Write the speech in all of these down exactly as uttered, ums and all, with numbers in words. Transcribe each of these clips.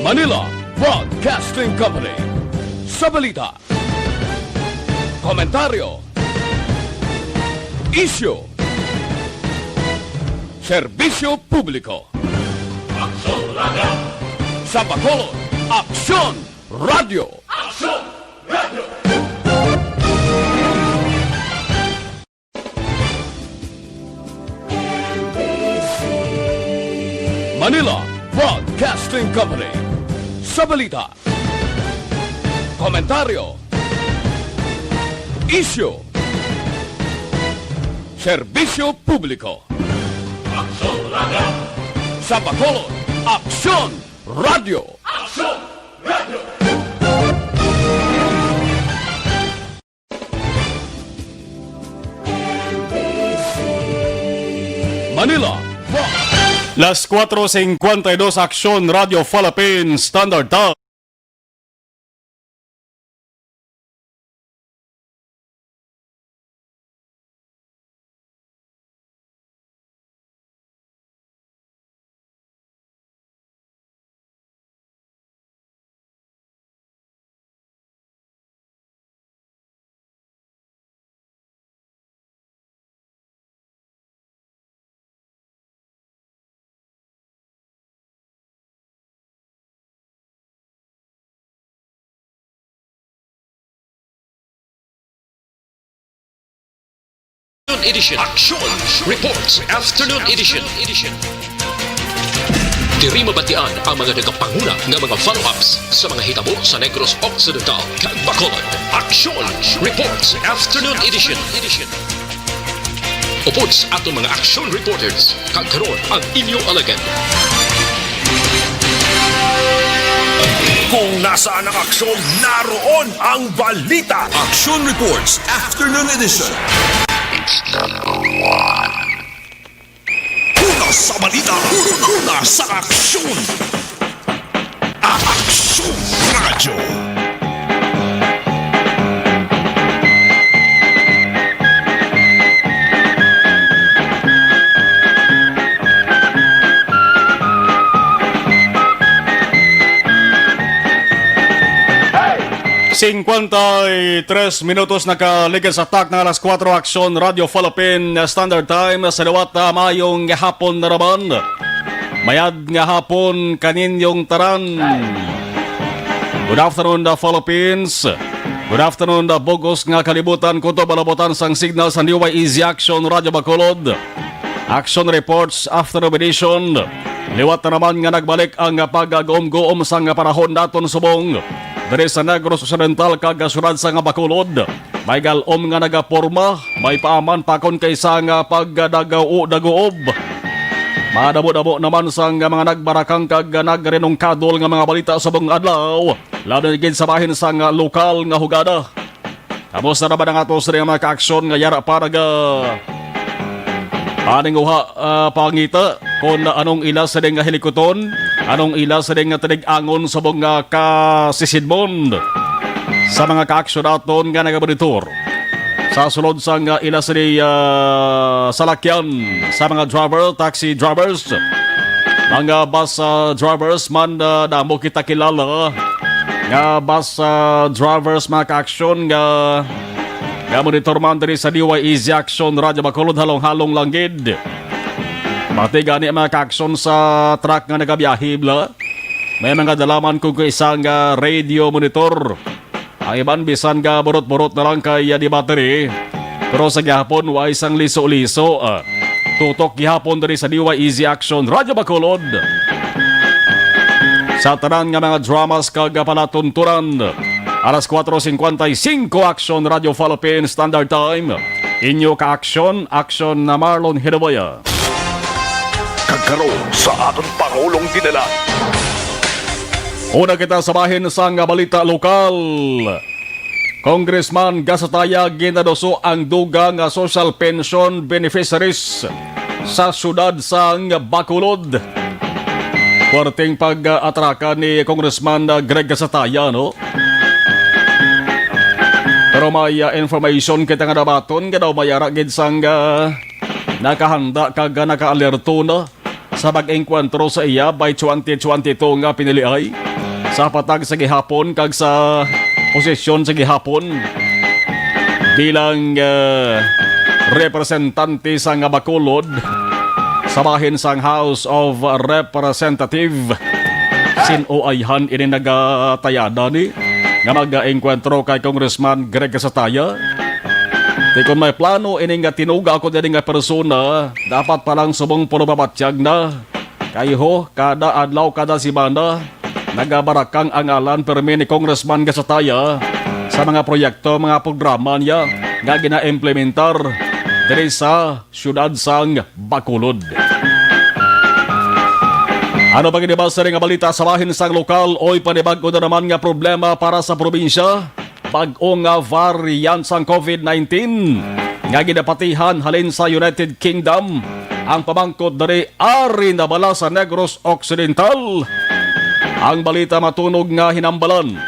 Manila Broadcasting Company. Sa balita, komentaryo, isyu, serbisyo publiko. Aksyon Radio. Sa Bacolod, Aksyon Radio. Aksyon Radio. Manila Broadcasting Company. Sa balita, komentaryo, isyu, serbisyo publiko. Aksyon Radio. Sa Bacolod, Aksyon Radio. Aksyon Radio. Manila. Las cuatro cincuenta y dos, Aksyon Radio Philippines Standard Time. Edition. Action Reports Afternoon Edition. Diri mabatian ang mga nagapanguna nga mga follow-ups sa mga hitabo sa Negros Occidental kag Bacolod. Action Reports Afternoon Edition. Upod sa aton mga action reporters, kag karon ang inyo alagad. Kung nasaan ang aksyon, naroon ang balita. Action Reports Afternoon Edition. It's number one. Una sa balita, una sa aksyon. Aksyon Radyo. Cincuenta y tres minutos nakaligid sa tak ng alas kuwatro, Aksyon Radyo Philippine Standard Time. Sa liwat, ah, mayong hapon na naman. Mayad nga hapon kaninyong tanan. Good afternoon, the Philippines. Good afternoon, the bugos nga kalibutan, kutob alabutan sang signal sa New Easy Action Radio Bacolod. Action Reports Afternoon Edition. Liwat na naman nga nagbalik ang paggaguom-guom sang panahon naton subong diri sa Negros Occidental kag syudad sang Bacolod. May gal-om nga nagaporma, may paaman pakon kay sang pagdagauo-dagoob. Madamo-damo naman sang mga nagbarakang kag nagrinungkadol nga mga balita subong adlaw, labi na gid sa bahin sang lokal nga hugada. Kamo sa naman ang ato sa mga kaaksyon nga yara pa naga aning uha, ah, pangita kon anong ila sa nga hilikuton, anong ila sa nga tinig-angon sa mga kasisidmon sa mga kaaksyon naton nga nagamonitor sa sulod sang, ah, ila sa, ah, salakyan sa mga driver, taxi drivers, mga bus, ah, drivers man, ah, damo kita kilala nga bus, ah, drivers, mga kaaksyon nga nga monitor man diri sa D Y E Z Action Radyo Bacolod, halong-halong lang gid. Pati gani ang mga kaaksyon sa truck nga nagabiyahe, bla. May mga dalaman kung kaisa nga radio monitor. Ang iban bisan nga burot-burot na lang kay, ah, di battery. Pero sa gihapon, wa isang liso-liso, ah. Tutok gihapon diri sa D Y E Z Action Radyo Bacolod. Sa tanan nga mga dramas kag palatuntunan, alas kuwatro cincuenta y cinco, Action Radio Philippine Standard Time. Inyo ka-aksyon, aksyon na Marlon Hidaboya. Kag karon sa aton Pangulong General. Una kita sa bahin sang balita lokal. Congressman Gasataya ginaduso ang dugang nga social pension beneficiaries sa siyudad sang Bacolod. Puwerteng pag-atraka ni Congressman Greg Gasataya, no? Pero may, ah, information kita nga nabaton nga daw may ara gid sang, ah, nakahanda kag, ah, nakaalerto na sa pag-engkwentro sa iya by twenty twenty-two nga piniliay. sa patag sa gihapon kag sa posisyon sa gihapon bilang, ah, representante sa nga Bacolod sa bahin sang House of Representative. Sin-o ayhan ini nagatayada ni nga mag-engkwentro kay Congressman Greg Casataya? Di kon may plano ini nga tinuga ko diri nga persona, dapat pa lang subong pulo mabatyag na. Kay ho, kada adlaw, kada semana, nagabarakang ang ngalan permi ni Congressman Gasataya sa mga proyekto, mga programa niya nga ginaimplementar diri sa siyudad sang Bacolod. Ano pa gid ba sa nga balita sa bahin sang lokal? Oy, panibag-o na naman nga problema para sa probinsya. Bag-o nga variant sang covid nineteen nga ginapatihan halin sa United Kingdom. Ang pamangkot diri, ari na bala sa Negros Occidental? Ang balita matunog nga hinambalan.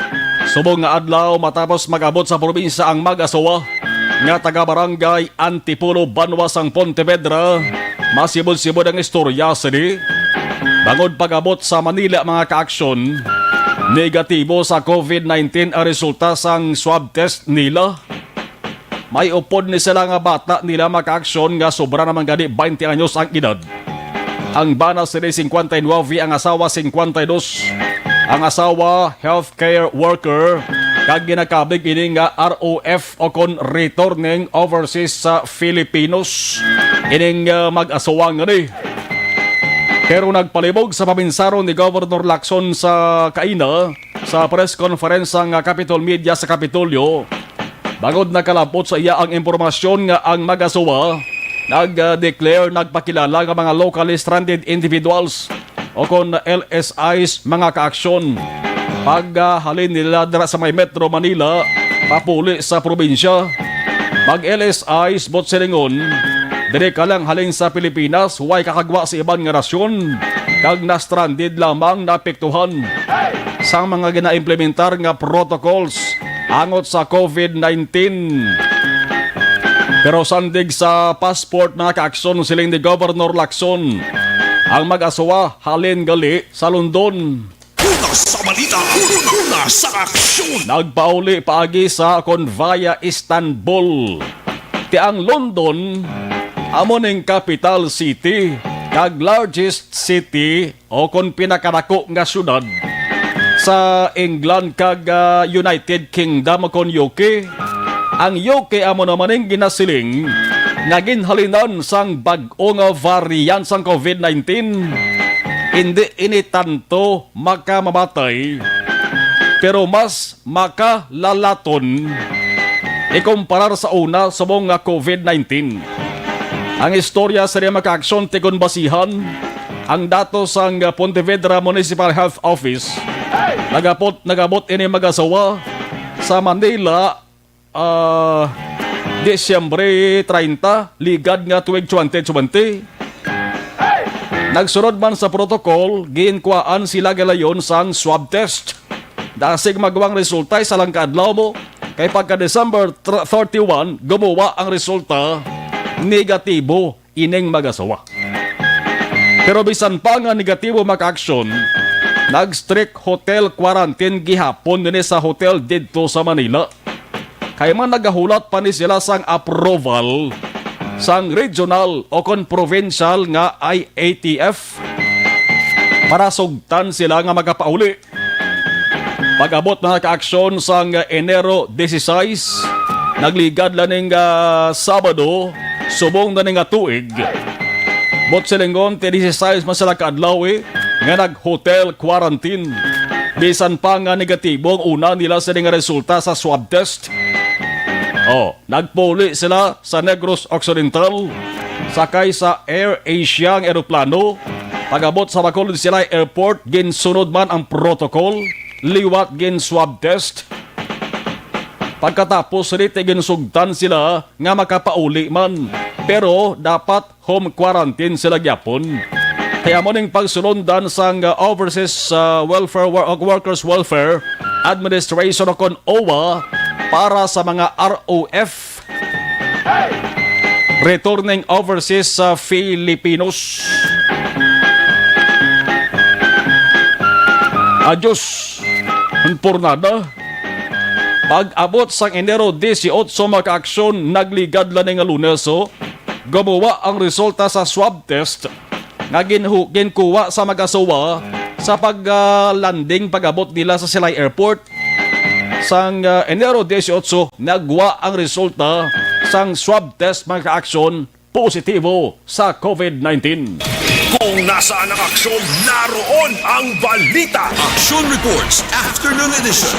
Subong nga adlaw matapos mag-abot sa probinsya ang mag-asawa nga taga Barangay Antipolo, banwa sang Pontevedra, masibod-sibod ang istorya sini. Bangod pag-abot sa Manila, mga kaaksyon, negatibo sa covid nineteen ang resulta sang swab test nila. May upod ni sila nga bata nila, mga kaaksyon, nga sobra naman gani twenty anyos ang edad. Ang bana sini singkwenta y nuwebe, ang asawa singkwenta y dos. Ang asawa, healthcare worker, kag ginakabig ini nga R O F o kon returning overseas sa Filipinos. Ining, ah, mag-asawa nga ni. Pero nagpalibog sa paminsaron ni Governor Lacson sa kaina sa press conference sang, ah, Capitol Media sa Kapitolyo, bangod nakalabot sa iya ang impormasyon nga ang mag-asawa nag-declare, nagpakilala nga mga locally stranded individuals o kon L S Is, mga kaaksyon. Paghalin nila dira sa may Metro Manila, papuli sa probinsya. Mag-L S Is, buot silingon, diri ka lang halin sa Pilipinas, way kakagwa sa iban nga nasyon, kag na-stranded lamang, naapektuhan sang mga ginaimplementar nga protocols angot sa covid nineteen. Pero sandig sa passport, mga kaaksyon, siling ni Governor Lacson, ang mag-asawa halin gali sa London. Una sa balita, una sa aksyon. Nagpauli paagi sa kon via Istanbul. Ti ang London amo ning capital city kag largest city o kon pinakadako nga syudad sa England kag, ah, United Kingdom o kon U K. Ang U K amo naman ning ginasiling nga ginhalinan sang bag-o nga variant sang covid nineteen. Indi ini tanto makamamatay, pero mas makalalaton ikumparar sa una subong nga covid nineteen. Ang istorya sa mga kaaksyon, ti kon basihan ang datos sang Pontevedra Municipal Health Office, nagapot, nagabot ini mag-asawa sa Manila, ah, Disyembre treinta, ligad nga tuig twenty twenty. Nagsunod man sa protocol, ginkuhaan sila galayon sang swab test. Dasig magwang resulta, isa lang ka adlaw mo, kay pagka December thirty-one, gumuwa ang resulta, negatibo ining mag-asawa. Pero bisan pa nga negatibo, mga kaaksyon, nag-strict hotel quarantine gihapon nini sa hotel didto sa Manila. Kay man nagahulat pa ni sila sang approval sang regional o kon provincial nga I A T F para sugtan sila nga makapauli. Pag-abot, mga kaaksyon, sang Enero dieciséis, nagligad la ning, ah, Sabado, subong na ni nga tuig. Buot silingon, ti dieciséis man sila ka adlaw, eh, nga nag-hotel quarantine. Bisan pa nga negatibo ang una nila sini nga resulta sa swab test. Oh, nagpuli sila sa Negros Occidental, sakay sa Air Asia ang eroplano. Pag-abot sa Bacolod City Airport, ginsunod man ang protocol, liwat gin-swab test. Pagkatapos sini, ti ginsugtan sila nga makapauli man, pero dapat home quarantine sila gyapon. Kaya amo ning pagsulondan sang, uh, Overseas, uh, Welfare Wor-, uh, Workers Welfare Administration o kon O W A para sa mga R O F, returning overseas sa Filipinos. Adios. Pornada. Pag-abot sang Enero dieciocho, mga kaaksyon, nagligad lang nga Lunes, oh, gumuwa ang resulta sa swab test nga ginhu-, ginkuha sa mag-asawa sa pag-, ah, landing pag-abot nila sa Silay Airport. Sang, ah, Enero dieciocho, nagwa ang resulta sang swab test, mga kaaksyon, positibo sa COVID nineteen. Kung nasaan ang aksyon, naroon ang balita. Action Reports Afternoon Edition.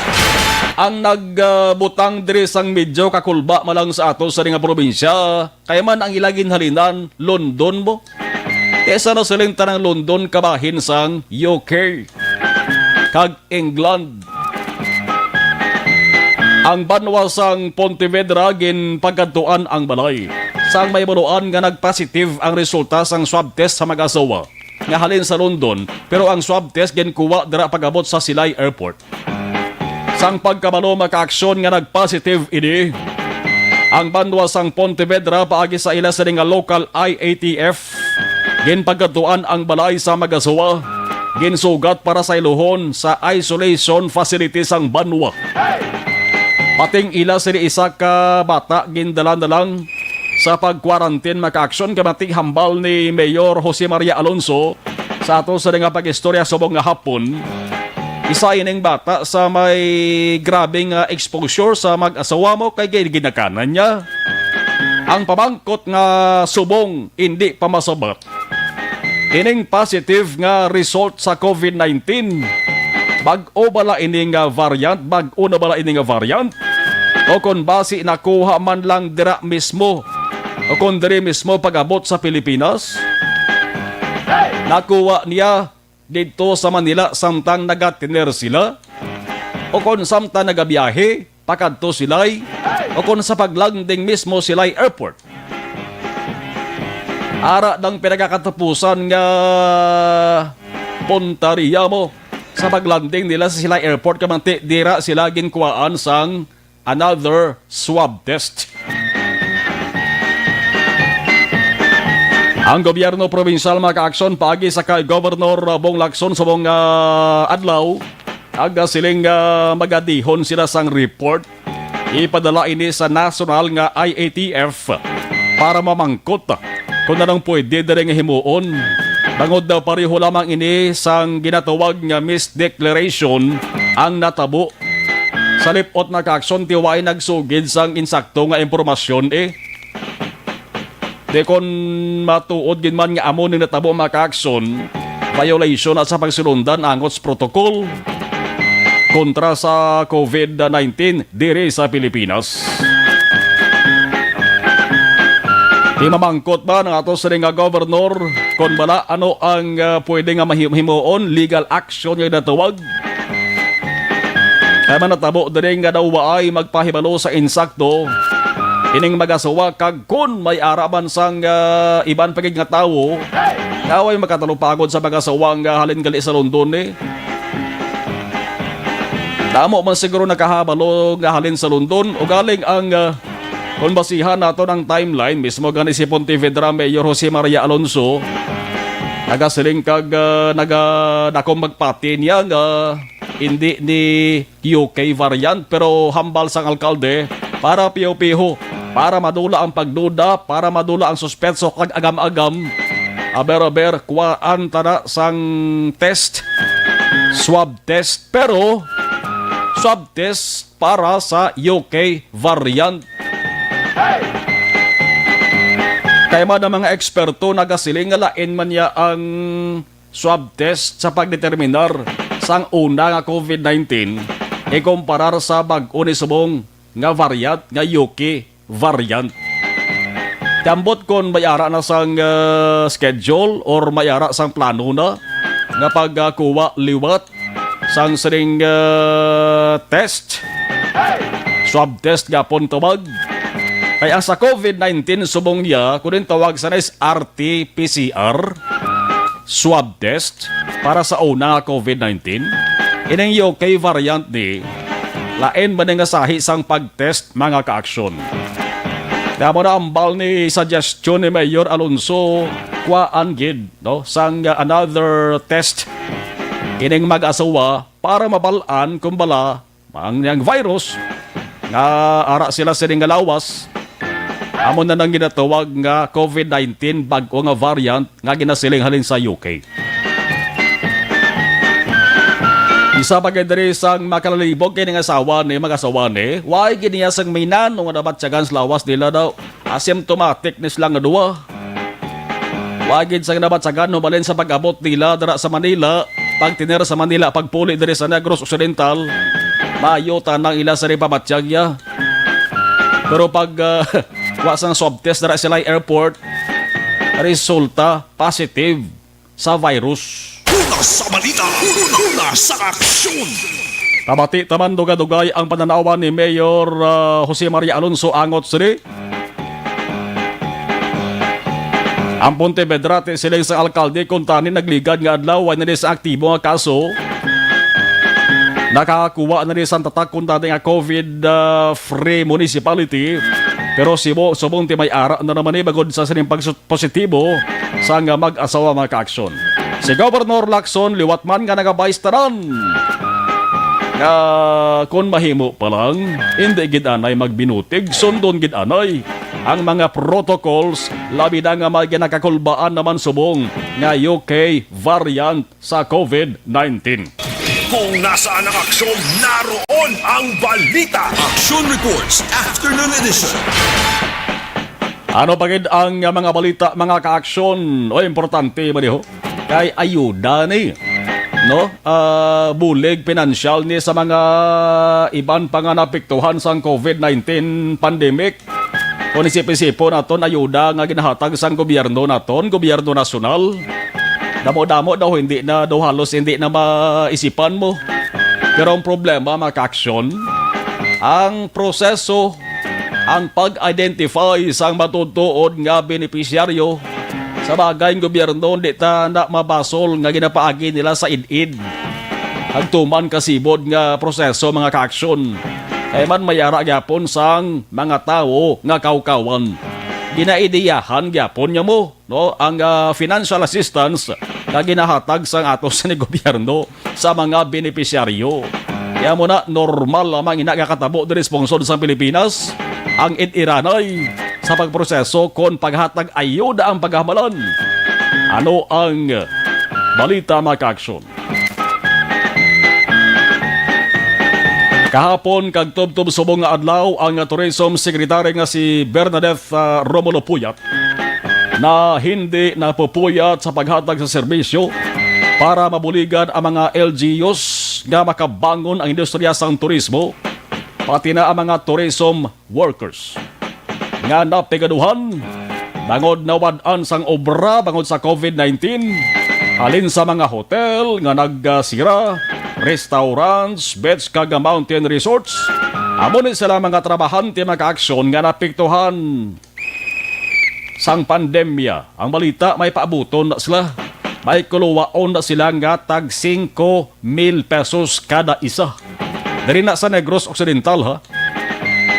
Ang nagbutang diri sang medyo kakulba man lang sa ato sa nga probinsya, kay man ang ila ginhalinan, London mo. Kaysa na siling tanang London kabahin sang U K kag England. Ang banwa sang Pontevedra ginpagkadtuan ang balay sang may baluan nga nagpositive ang resulta sang swab test sa mag-asawa nga halin sa London, pero ang swab test ginkuha dira pag-abot sa Silay Airport. Sang pagkabalo, mga kaaksyon, nga nagpositive ini ang banwa sang Pontevedra paagi sa ila sini nga local I A T F. Ginpagkadtuan ang balay sa mag-asawa. Ginsugat para sa iluhon sa isolation facility sang banwa. Pating ila sini isa ka bata gindala na lang sa pag-quarantine, mga kaaksyon, kay mating hambal ni Mayor Jose Maria Alonso sa ato sa nga pag-istorya subong nga hapon. Isa ining bata sa may grabe nga exposure sa mag-asawa mo kay gin-, ginakanan niya. Ang pamangkot nga subong hindi pa masabat. Ining positive nga result sa COVID nineteen, bag-o bala ini nga variant? Bag-o na bala ini nga variant? O kon basi nakuha man lang dira mismo, o kon diri mismo pag-abot sa Pilipinas? Nakuha niya didto sa Manila samtang nagatiner sila? O kon samtang nagabiyahe pakadto silay? O kon sa paglanding mismo silay airport? Ara dang pinagakatapusan nga puntaria mo sa paglanding nila sa silay airport, kamanti dira sila ginkuhaan sang another swab test. Ang gobyerno probinsyal, mga kaaksyon, paagi sa kay Governor Bong Lacson subong nga adlaw, nagasiling nga magadihon sila sang report. Ipadala ini sa national nga I A T F para mamangkot kung anong pwede diri nga himuon. Bangod daw pareho lamang ini sang ginatawag nga misdeclaration ang natabo. Sa lip-ot, mga kaaksyon, ti way nagsugid sang insakto nga impormasyon, eh. Di kon matuod gid man nga amo ning natabo, mga kaaksyon, violation na sa pagsulundan angot sa protocol kontra sa COVID nineteen diri sa Pilipinas. Di mamangkot ba ang ato sini nga governor kon bala ano ang, ah, pwede nga mahi-, himuon, legal action nga ginatawag? Kay man natabo diri nga daw waay magpahibalo sa insakto ining mag-asawa, kag kon may ara man sang, ah, iban pa gid nga tawo nga way makatalupangod sa mag-asawa nga halin gali sa London, eh. Damo man siguro nakahabalo nga halin sa London, ugaling ang, ah, kon basihan naton ang timeline, mismo gani si Pontevedra Mayor Jose Maria Alonso, nagasiling kag, ah, naga-, dako magpati niya nga hindi ni U K variant, pero hambal sang alkalde para piho-piho, para madula ang pagduda, para madula ang suspetso kag agam-agam. Aber-aber, kuwaan ta na sang test, swab test, pero swab test para sa U K variant. Kay man ang mga eksperto nagasiling nga lain man niya ang swab test sa pagdeterminar sang una nga COVID nineteen ikumparar sa bag-o ni subong nga variant nga U K variant. Ti ambot kon may ara na sang, ah, schedule or may ara sang plano na nga pagkuha liwat sang sining, ah, test, swab test gapon tawag. Kay ang sa COVID nineteen subong niya, kunin tawag sa nice R T P C R, swab test para sa una nga COVID nineteen. Ining U K variant ni, lain man nga sahi sang pag-test, mga kaaksyon. Kaya mo na ambal ni suggestion ni Mayor Alonso, kuhaan gid, no, sang, uh, another test kining mag-asawa para mabal-an kung bala ang, ang virus nga ara sila sini nga lawas, amo na nang ginatawag nga covid nineteen, bag-o nga variant nga ginasiling halin sa U K. Isa pa gid diri sang makalalibog kay ning asawa ni, mag-asawa ni, why gid niya sang minano nga nabatyagan sa lawas nila daw asymptomatic ni sila nga duwa. Wa gid sang nabatyagan hubalin sa pag-abot nila dira sa Manila, pagtener sa Manila, pagpuli diri sa Negros Occidental, maayo tanang ila sa ripabatyag niya. Pero pag ah, wa sang swab test dira sila airport, resulta positive sa virus. Una sa balita, una sa aksyon. Tabati taman dugay-dugay ang pananawan ni Mayor ah, Jose Maria Alonso Angot sini. Ang Pontevedra, ti siling sa alkalde, kuntani nagligad nga adlaw, way na ni sa aktibo nga kaso. Nakakuha na ni sang tatak kuntani nga covid ah, free municipality. Pero sibo, subong ti may ara na naman ni bagod sa sining pagsu-, positibo sang mag-asawa, mga kaaksyon. Si Governor Lacson liwat man nga nagabaystaran nga kon mahimo pa lang, hindi gid anay magbinutig, sundon gid anay ang mga protocols, labi na nga may ginakakulbaan naman subong nga U K variant sa covid nineteen. Kung nasaan ang aksyon, naroon ang balita. Action Reports, Afternoon Edition. Ano pa gid ang mga balita, mga kaaksyon? O, importante ba diho? Kay ayuda ni, no? Ah, bulig pinansyal ni sa mga iban pa nga naapektuhan sang covid nineteen pandemic. Kung isip-isipon naton, ayuda nga ginahatag sang gobyerno naton, gobyerno nasyonal, damo-damo daw, hindi na daw, halos hindi na maisipan mo. Pero ang problema, mga kaaksyon, ang proseso, ang pag-identify sang matutuod nga benepisyaryo. Sa bagay, ang gobyerno, di ta na mabasol nga ginapaagi nila sa id-id. Agtuman kasibod nga proseso, mga kaaksyon, kay man may ara gyapon sang mga tawo nga kawkawan. Ginaidiyahan gyapon niya mo, no, ang ah, financial assistance nga ginahatag sang ato sa ni gobyerno sa mga benepisyaryo. Kaya mo na, normal lamang ina nga katabo diri sa pungsod sang Pilipinas ang id-iranay sa pagproseso kon paghatag ayuda ang pagahamalan. Ano ang balita, mga kaaksyon? Kahapon kag tubtob subong nga adlaw, ang Tourism Secretary nga si Bernadette, ah, Romulo Puyat na hindi napupuyat sa paghatag sa serbisyo para mabuligan ang mga L G Us nga makabangon ang industriya sang turismo, pati na ang mga tourism workers nga napigaduhan bangod nawad-an sang obra bangod sa covid nineteen, halin sa mga hotel nga nagsira, restaurants, beach kag mountain resorts. Amo ni sila mga trabahante, mga kaaksyon, nga naapektuhan sang pandemya. Ang balita, may paabuton na sila. May kuluwaon na sila nga tag singko mil pesos kada isa. Diri na sa Negros Occidental, ha?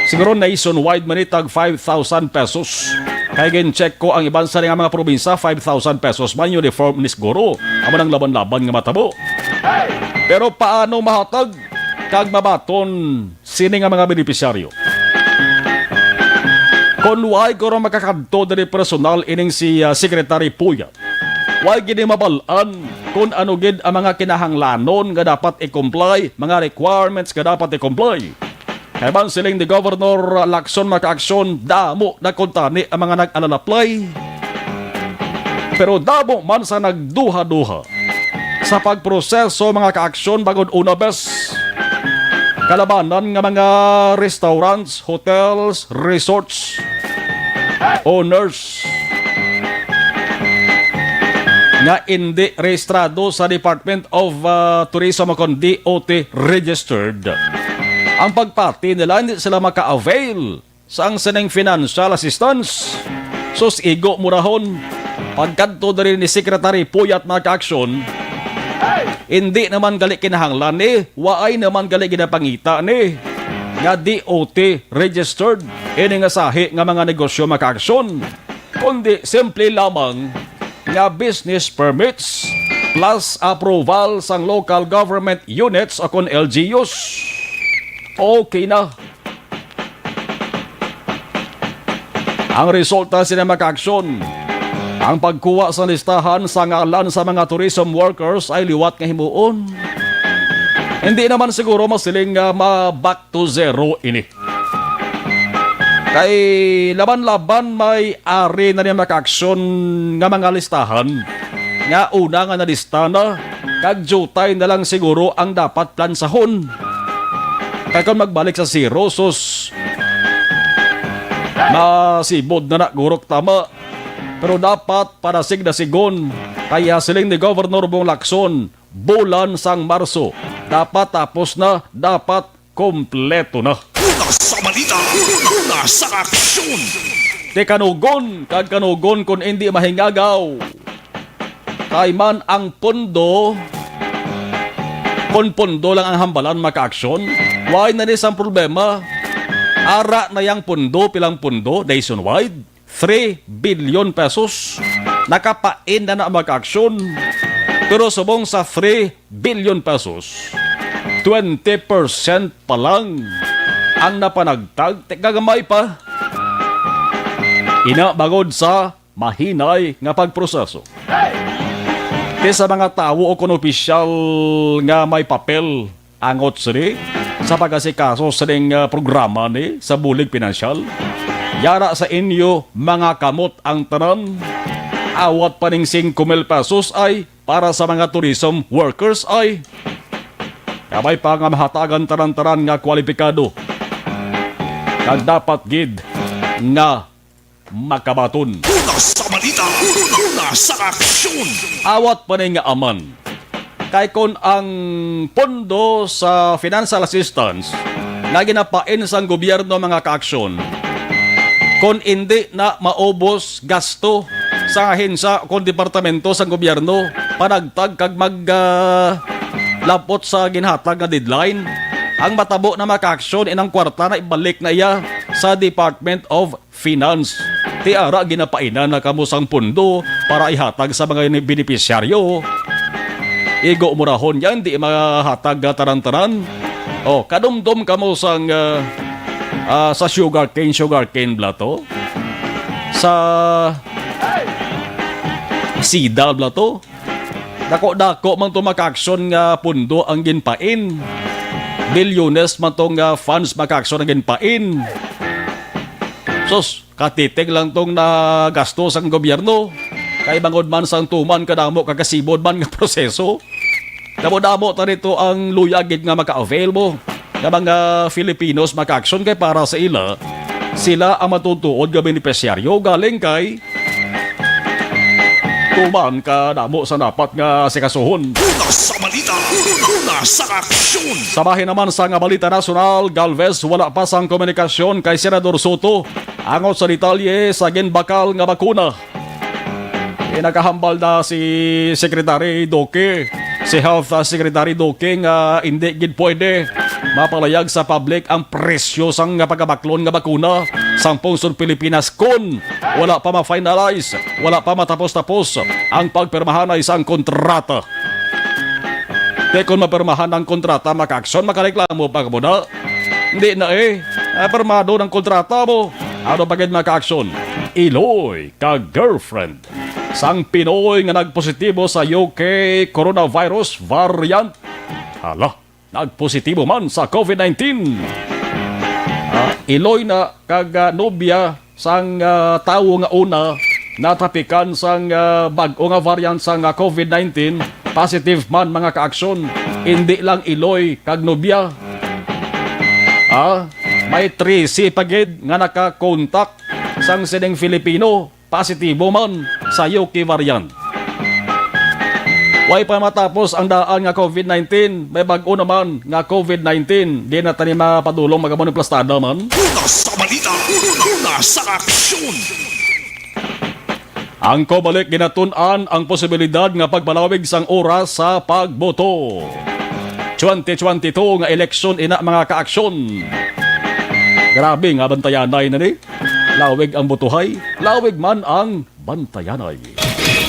Siguro nationwide man ni tag five thousand pesos. Kay gin-check ko ang iban sa nga mga probinsya, five thousand pesos man uniform ni siguro. Amo nang laban-laban nga matabo. Pero paano mahatag kag mabaton sini nga mga benepisyaryo? Kon way guro makakadto diri personal ining si ah, Secretary Puyat, way gid ni mabal-an kon ano gid ang mga kinahanglanon nga dapat i-comply, mga requirements nga dapat i-comply. Kay man siling ni Governor Lacson, mga kaaksyon, damo na kuntani ang mga nag-alalaplay. Pero damo man sa nagduha-duha sa pagproseso, mga kaaksyon, bangod una bes kalabanan nga mga restaurants, hotels, resorts, owners nga indi rehistrado sa Department of ah, Tourism o kon D O T registered. Ang pagpati nila, hindi sila maka-avail sang sining financial assistance. Sus, igo mo rahon. Pagkadto diri ni Secretary Puyat, mga kaaksyon, hindi naman gali kinahanglan ni, waay naman gali ginapangita ni nga D O T registered ini nga sahi nga mga negosyo, mga kaaksyon, kundi simple lamang nga business permits plus approval sang local government units o kon L G Us. Okay na. Ang resulta sini, mga kaaksyon, ang pagkuha sa listahan sa ngalan sa mga tourism workers ay liwat nga himuon. Hindi naman siguro masiling nga ma-back to zero ini. Kay laban-laban may ari na niya, mga kaaksyon, nga mga listahan nga una nga nalista na, kag diutay na lang siguro ang dapat plansahon. Kay kung magbalik sa zero, sus, masibod na na gurok tama. Pero dapat padasig-dasigon, kaya siling ni Governor Bong Lacson, bulan sang Marso, dapat tapos na, dapat kompleto na. Una sa balita, una sa aksyon. Ti kanugon kag kanugon kon indi mahingagaw. Kay man ang pondo, kon pondo lang ang hambalan, mga kaaksyon, why na ni sang problema? Ara na yang pondo, pilang pondo nationwide? Three billion pesos. Nakapain na na, mga kaaksyon. Pero subong sa three billion pesos, twenty percent pa lang ang napanagtag, ti kagamay pa. Ina bangod sa mahinay nga pagproseso. Ti sa mga tawo o kon opisyal nga may papel angot sini sa pag-asikaso sining, ah, programa ni sa bulig pinansyal, yara sa inyo mga kamot ang tanan, awat pa ning singko mil pesos ay para sa mga tourism workers ay. Kabay pa nga mahatagan tanan-tanan nga kwalipikado. Kag dapat gid nga makabaton. Una sa balita, una sa aksyon. Awat pa ni nga aman. Kay kon ang pondo sa financial assistance nga ginapain sang gobyerno, mga kaaksyon, kon indi na maubos gasto sa ahensya o kon departamento sang gobyerno, panagtag kag mag, ah, lapot sa ginhatag nga deadline, ang matabo na, mga kaaksyon, inang kwarta na ibalik na iya sa Department of Finance. Ti ara ginapainan na kamo sang pondo para ihatag sa mga ini-, benepisyaryo. Igo mo rahon yan, di mahatag nga tanan-tanan. Oh, kadumdom kamo sang, ah, ah, sa sugarcane, sugarcane bala to. Sa sida bala to. Dako-dako man to, mga kaaksyon, nga pondo ang ginpain. Bilyones man to nga funds, mga kaaksyon, ang ginpain. Sus, katiting lang tong nagasto sang gobyerno. Kay bangod man sang tuman kadamo kagkasibod man nga proseso. Damo-damo ta dito ang luya gid nga maka-avail mo nga mga Filipinos, mga kaaksyon, kay para sa ila, sila ang matutuod nga benepisyaryo galing kay tuman kadamo sa dapat nga sikasuhon. Una sa balita, una sa aksyon. Sa bahin naman sa nga balita nasyonal, Galvez, wala pa sang komunikasyon kay Senador Soto angot sa detalye sa ginbakal nga bakuna. Eh, nakahambal na si Secretary Duque, si Health, ah, Secretary Duque, nga hindi gid pwede mapalayag sa public ang presyo sang pagkabaklon nga bakuna sang pungsod Pilipinas kon wala pa ma-finalize, wala pa matapos-tapos ang pagpirmahanay sang kontrata. Kay kon mapirmahan ang kontrata, mga kaaksyon, makareklamo pa kamo na. Hindi na eh. Ah, pirmado ng kontrata mo. Ano pa gid, mga kaaksyon? Iloy ka girlfriend sang Pinoy nga nagpositibo sa U K coronavirus variant. Hala, nagpositibo man sa COVID nineteen. Ah, iloy na kag, ah, nobya sang, ah, tawo nga una natapikan sang, ah, bag-o nga variant sang, ah, COVID nineteen, positive man, mga kaaksyon. Indi lang iloy kag nobya. Ah, may trese pa gid nga nakakontak sang sining Filipino positibo man sa U K variant. Way pa matapos ang daan nga COVID nineteen, may bag-o naman nga COVID nineteen. Di na tani mapadulong, mga manong plastada man. Una sa balita, una sa aksyon. Ang Comelec ginatun-an ang posibilidad nga pagpalawig sang oras sa pagboto. Twenty twenty-two nga eleksyon ina, mga kaaksyon. Grabe nga bantayanay na ni. Lawig ang botohay, lawig man ang bantayanay.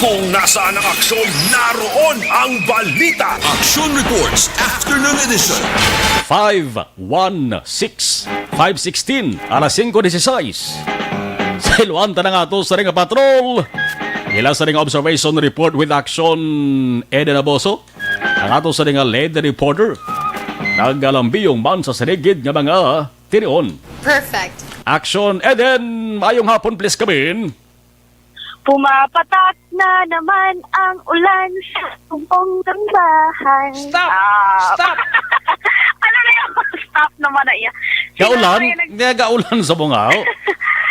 Kung nasaan ang aksyon, naroon ang balita. Action Reports, Afternoon Edition. Five one six, five sixteen, alas singko dieciséis. Sa iluan ta na nga ato sa ring patrol. Ila sa ring observation report with action, Eden Aboso. Ang ato sa ring lead reporter. Nagalambiyong man sa siligid nga mga tinion. Perfect. Action, Eden! Mayong hapon, please, kabin. Pumapatak na naman ang ulan sa buong tambahan. Stop! Ah. Stop! Ano na yung stop naman na iya? Gaulan? Sino ba yung nag- May gaulan sa bungaw?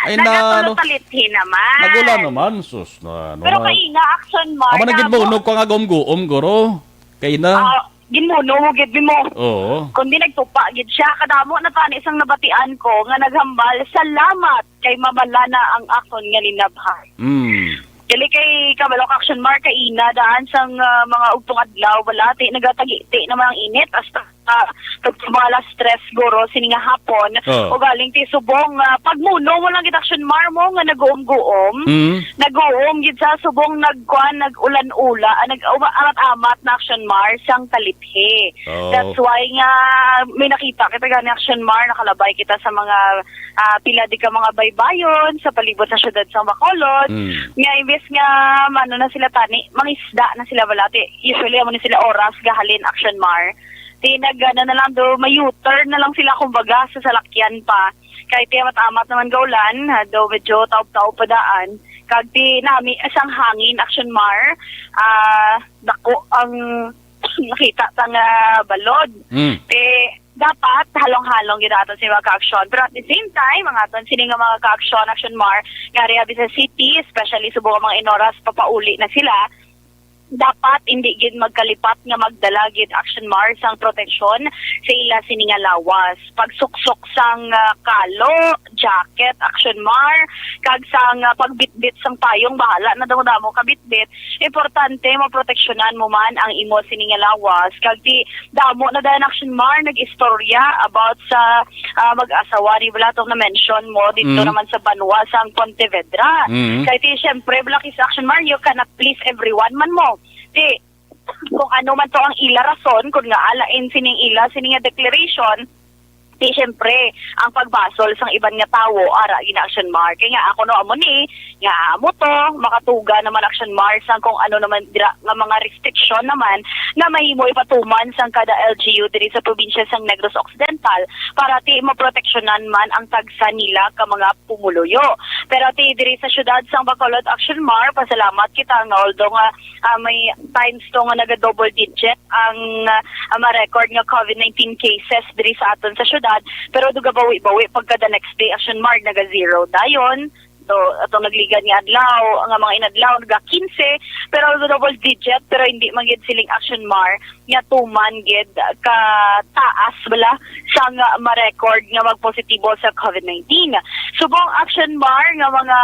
Ay, na, ano? Nagatulo-talithi naman. Nagulan naman, sus, na, ano. Pero na, kay nga action mo, amo na na gid mo, mo. Nagkaguom-guom, guro. Kay na. Ah, ginmuno mo gid mo. Oo. Kundi nagtupa gid siya. Kadamo na tani sang nabatian ko nga naghambal, "Salamat kay mabala na ang akon nga linabhan." Mm. Dili kay kabalo ka, Action Mar, kaina daan sang, ah, mga ugtong adlaw, wala, ti nagatagiti naman ang init hasta, ah, pag mga alas tres guro sini nga hapon. Oo. O galing ti subong, ah, pagmuno mo lang gid, Action Mar, mo nga naguom-guom. Mm. Naguom gid sa subong nagkuan, nag-ulan-ula, ah, nag-, uma-, amat-amat na, Action Mar, sang taliphi. Oo. That's why nga may nakita kita gani, Action Mar, nakalabay kita sa mga, ah, pila di ka mga baybayon sa palibot sa siyudad sa Bacolod. Mm. Nga imbes nga, ano na sila tani, mangisda na sila, wala. Ti, usually, amo ni sila oras gahalin, Action Mar. Ti nag-, ano na lang do, may U-turn na lang sila, kumbaga, sa salakyan pa. Kay ti amat-amat naman gaulan, ah, do medyo taob-taob pa daan. Kag ti nami sang hangin, Action Mar, ah, dako ang nakita ta nga balod. Mm. Ti dapat halong-halong gid aton sa mga ka-aksyon. Pero at the same time, ang aton sini nga mga ka-aksyon, Action Mar, nga ari abi sa city, especially subong ang mga inoras papauli na sila, dapat hindi gid magkalipat nga magdala gid, Action Mar, sang proteksyon sa ila sini nga lawas. Pagsuksok sang, ah, kalo, jacket, Action Mar, kag sang, ah, pagbitbit sang payong, bahala na daw damo ka bitbit. Importante, maproteksyonan mo man ang imo sini nga lawas. Kag ti damo na dayon, Action Mar, nag-istorya about sa, ah, mag-asawa ni, bala, tong na-mention mo dito Mm. naman sa banwa sang Pontevedra. Mm. Kay ti, syempre, bala, kis Action Mar, you cannot please everyone man mo. Ti, kung ano man to ang ila rason, kung nga alain sining ila, sining nga declaration, ti, syempre, ang pagbasol sang iban nga tawo, ara gid na, Action Mar. Kay nga ako, no, amo ni, nga amo to, makatuga naman, Action Mar, sang kung ano naman dira nga mga restriction naman nga mahimo ipatuman sang kada L G U diri sa probinsya sang Negros Occidental para ti maproteksyonan man ang tagsa nila ka mga pumuluyo. Pero ti diri sa siyudad sang Bacolod, Action Mar, pasalamat kita nga although nga, ah, may times to nga naga-double digit ang, ah, ma-record nga COVID nineteen cases diri sa aton sa siyudad, pero do gabawi-bawi pagka the next day, Action Mar, naga-zero dayon. So, atong nagligad nga adlaw, nga mga inadlaw, naga quince, pero double digit, pero hindi man gid siling, Action Mar, nga tuman gid ka taas bala sang ma-record nga magpositibo sa COVID nineteen. Subong, Action Mar, nga mga,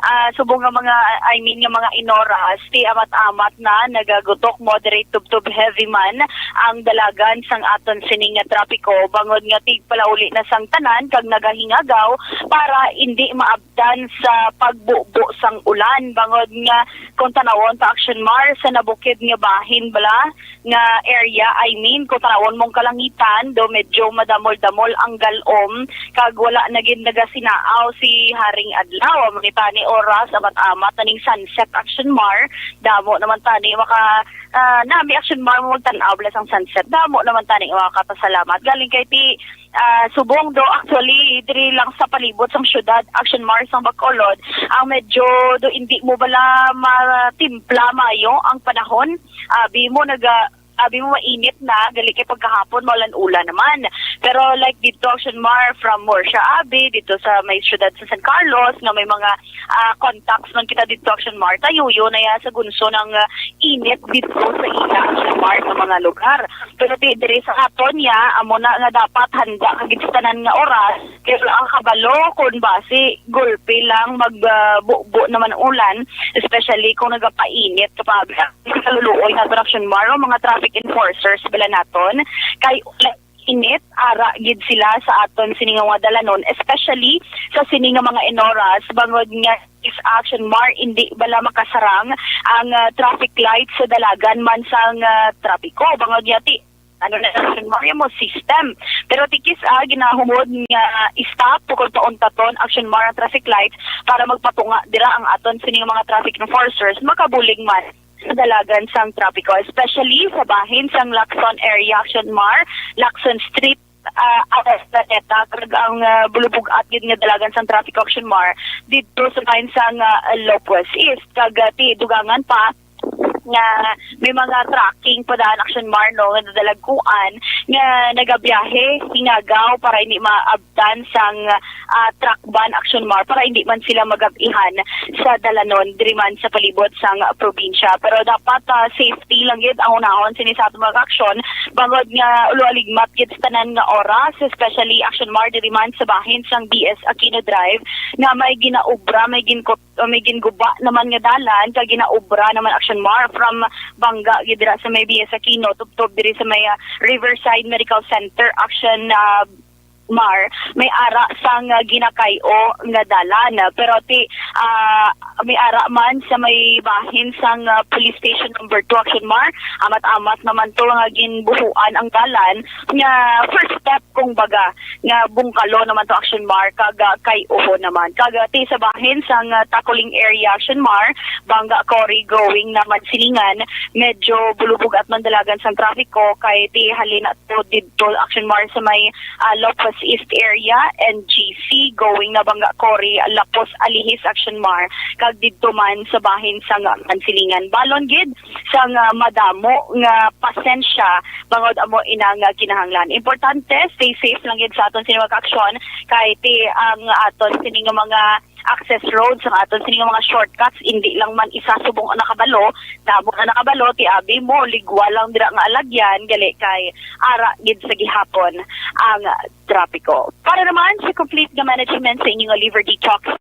ah, subong nga mga, I mean, nga mga inoras, ti amat-amat na nagagutok, moderate tubtob heavy man ang dalagan sang aton sining nga trapiko, bangod nga tigpalauli na sang tanan kag nagahingagaw para indi maabtan sa pagbubo sang ulan, bangod nga kung tanawon ta, Action Mar, sa nabukid nga bahin bala nga area, I mean, kung tanawon mong kalangitan, do medyo madamol-damol ang galom, kag wala na gid nagasinaaw si Haring Adlaw. Amo ni tani oras, amat-amat na ning sunset, Action Mar. Damo naman tani maka, ah, nami, Action Mar, mo magtan-aw bala sang sunset. Damo naman tani makapasalamat. Galing kay ti, ah, subong do, actually, diri lang sa palibot sang syudad, Action Mar, sang Bacolod, ang medyo do hindi mo bala matimpla mayo ang panahon. Abi mo naga, abi mo mainit na, gali kay pagkahapon maulan-ulan naman. Pero like dito, Action Mar, from Murcia, abi, dito sa may syudad sa San Carlos, nga may mga, ah, contacts man kita dito, Action Mar, tayuyo na ya sa gunso ng, ah, init dito sa ila, Action Mar, sa mga lugar. Pero di, diri sa aton ya, amo na nga dapat handa ka gid sa tanan nga oras, kay wala ka kabalo kung basi gulpi lang mag, ah, bubo naman ulan, especially kung nagapainit ka pa. Kaluluoy naton, Action Mar, mga traffic enforcers bala naton, kay init ara gid sila sa aton sini nga mga dalanon, especially sa sini nga mga inoras, bangod nga Action Mar, hindi bala makasarang ang, ah, traffic light sa dalagan man sang, ah, trapiko. Bangod niya ti, ano na, Action Mar, yung mo system. Pero tikis, ah, ginahumod nga stop, bukod pa untaton, Action Mar, ang traffic lights para magpatunga dira ang aton sining mga traffic enforcers, makabulig man sa dalagan sang trapiko, especially sa bahin sang Lacson area, Action Mar, Lacson Street, ah, Araneta, kag ang, ah, bulubog-at gid nga dalagan sang traffic, Action Mar, didto sa bahin sang, ah, Lopez East. Kag, ah, ti dugangan pa nga may mga trucking pa daan, Action Mar, no, nga nadalagkuan nga nagabiyahe hingagaw para hindi maabtan sang, ah, truck ban, Action Mar, para hindi man sila magabihan sa dalanon diri man sa palibot sang probinsya. Pero dapat, ah, safety lang gid ang unahon sini sa aton mga aksyon, bangod nga ulo aligmat gid sa tanan nga oras, especially, Action Mar, diri man sa bahin sang B S Aquino Drive nga may ginaubra, may ginkot-, may ginguba naman nga dalan, kag ginaubra naman, Action Mar, from Banga gid dira sa may B S Aquino tubtob diri sa may, ah, Riverside Medical Center, Action, ah, Mar, may ara sang, ah, ginakay-o nga dalan. Pero ti, ah, may ara man sa may bahin sang, ah, Police Station Number Two, Action Mar, amat-amat naman to nga ginbuhuan ang dalan nga first step, kung baga, nga bungkalo naman to, Action Mar, kag, ah, kay-uho naman. Kag, ah, ti sa bahin sang, ah, Taculing area, Action Mar, Banga Cory going naman silingan, medyo bulubog-at man dalagan sang trapiko kay ti halin na to didto, Action Mar, sa may, ah, Lopez East area, N G C, going na Banga Cory, Lapos Alihis, Action Mar, kag didto man sa bahin sang Mansilingan. Balon gid sang, ah, madamo nga pasensya bangod amo ina nga kinahanglan. Importante, stay safe lang gid sa aton sini mga aksyon, kay ti ang aton sini nga mga access roads, ang aton sini nga mga shortcuts, hindi lang man isa subong ang nakabalo, damo na nakabalo, ti abi mo, ligwa lang dira nga alagyan, gali kay ara gid sa gihapon ang trapiko. Para naman sa complete nga management sa inyong liver detox,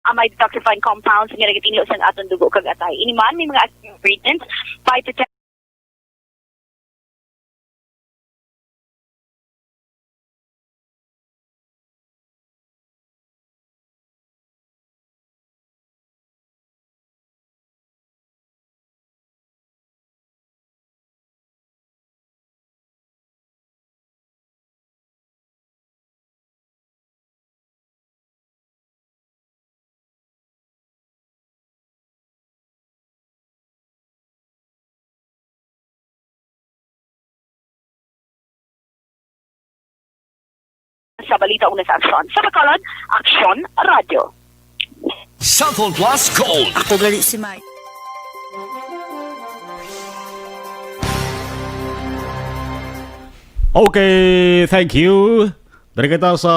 amay detoxifying compounds nga nagatinlo sang aton dugo kag atay. Ini man may mga active ingredients, five to ten sa balita una sa aksyon. Sa Bacolod, Aksyon Radio. Cellphone Plus Gold. Ako gali si Mike. Okay, thank you. Dari kita sa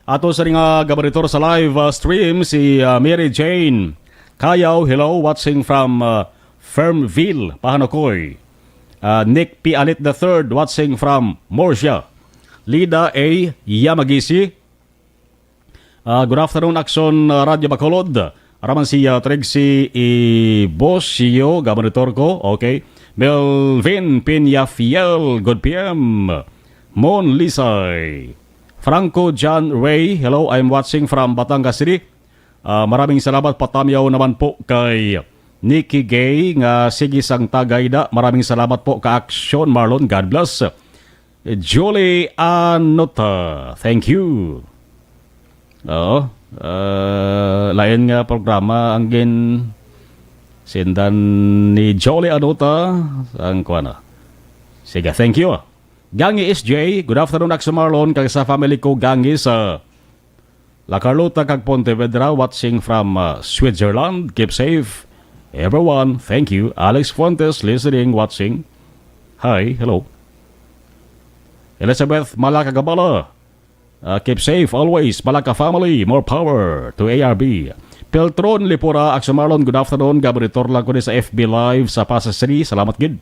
ato sa nga gabaritor sa live, uh, stream, si, uh, Mary Jane Kayaw. Hello, watching from, uh, Fernville, Pahanukoy. Uh, Nick P. Alit the third, watching from Murcia. Lida A. Yamagisi. Uh, good afternoon, Aksyon, uh, Radyo Bacolod. Araman si, uh, Trixie Ibosio, gabaritor ko. Okay. Melvin Peñafiel, good P M. Mon Lisay. Franco John Ray, hello, I'm watching from Batangas City. Ah, maraming salamat, patamyaw naman po kay Nikki Gay nga sige sang tagay da. Maraming salamat po ka Aksyon Marlon. God bless. Julie Anota, thank you. Oo, ah, lain nga programa ang gin sindan ni Julie Anota ang kuana. Sige, thank you. Gangi S J, good afternoon, Aksyon Marlon, kag sa family ko, Gangi sa La Carlota kag Pontevedra, watching from, uh, Switzerland. Keep safe, everyone. Thank you. Alex Fuentes, listening, watching. Hi, hello. Elizabeth Malacagabala, uh, keep safe always, Malaca family. More power to A R B. Peltron Lipura, Aksyon Marlon, good afternoon. Gabaritor lang ko ni sa F B Live sa Pasay City. Salamat gid.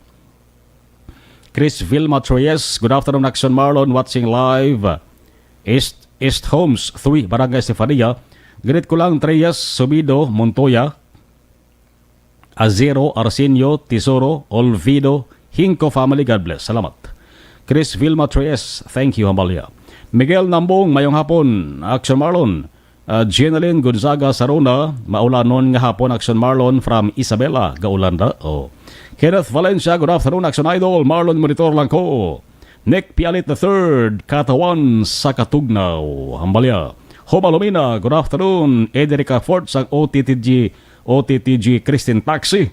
Chris Vilma Treyes, good afternoon, Aksyon Marlon, watching live. East, East Homes three, Barangay Estefania. Greet ko lang, Treyes, Subido, Montoya, Azero, Arsenio, Tesoro, Olvido, Hinco family, God bless. Salamat. Chris Vilma Treyes, thank you, Amalia. Miguel Nambong, mayong hapon, Action Marlon. Ah, Jeneline Gonzaga Saruna, maulanon nga hapon, Action Marlon from Isabela, Gaolanda. Oh. Kenneth Valencia, good afternoon, Action Idol. Marlon, monitor lang ko. Nick Pialit the third, Katawan sa Katugnaw, Hambalya. Homa Lumina, good afternoon. Edrica Fort sang O T T G, O T T G Christine Taxi.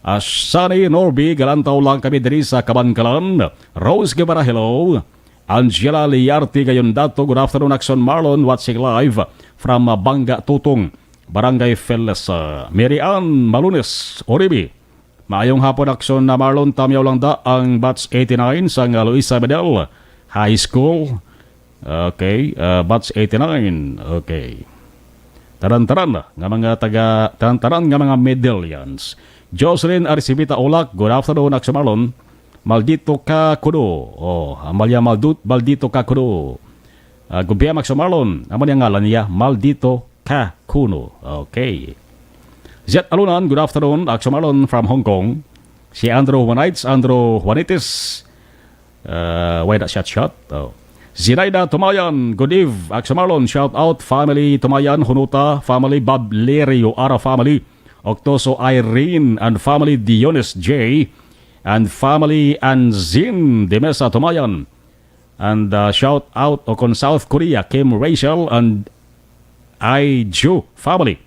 Ah, Sunny Norby, galantaw lang kami diri sa Kabankalan. Rose Guevara, hello. Angela Liarte Gayondato, good afternoon, Action Marlon, watching live from, ah, Bangga Tutong, Barangay Feles, ah, Mary Ann Malunes, Oribe. Maayong hapon, Action na Marlon, tamyaw lang da ang batch eighty-nine sang Luisa Bedel High School. Okay, ah, batch eighty-nine. Okay. Taran-taran nga mga taga, taran-taran nga mga medallions. Jocelyn Arcivita Olak, good afternoon, Action Marlon. Maldito ka kuno. Oh, Amalia Maldut, maldito ka kuno. Ah, good P M, Action Marlon. Amo ni ang ngalan niya, maldito ka kuno. Okay. Zet Alunan, good afternoon, Action Marlon from Hong Kong. Si Andrew Juanites, Andrew Juanites. Uh, why not shout, shout? Oh. Zinaida Tumayan, good eve, Action Marlon, shout out, family Tumayan, Hunuta, family Bob Lerio, Ara family, Octoso Irene, and family Dionis J, and family Anzin de Mesa Tumayan. And, uh, shout out o kon South Korea, Kim Rachel and Ai Ju family.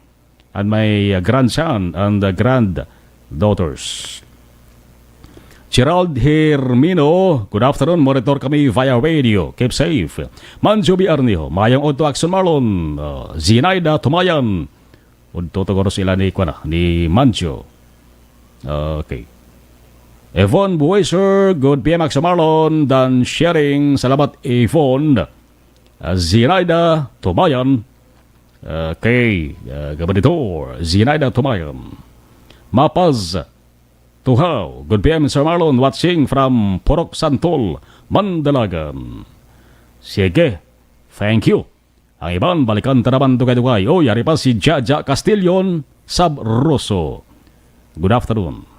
And my, uh, grandson and, uh, granddaughters. Gerald Hermino, good afternoon. Monitor kami via radio. Keep safe. Manjo B. Arniho, mayong udto, Action Marlon. Uh, Zinaida Tumayan. Udto to guro sila ni, kuwan na, ni Manjo. Okay. Yvonne Bueser, good P M, Action Marlon. Dan Sharing, salamat, Yvonne. Uh, Zinaida Tumayan. Okay, uh, Gabaditor, Zinaida Tumayan. Mapaz, Tuhaw, good P M, Sir Marlon, watching from Purok Santol, Mandalagan. Sige, thank you. Ang iban, balikan ta naman dugay-dugay. O, yari pa si Jaja Castillion Sabroso. Good afternoon.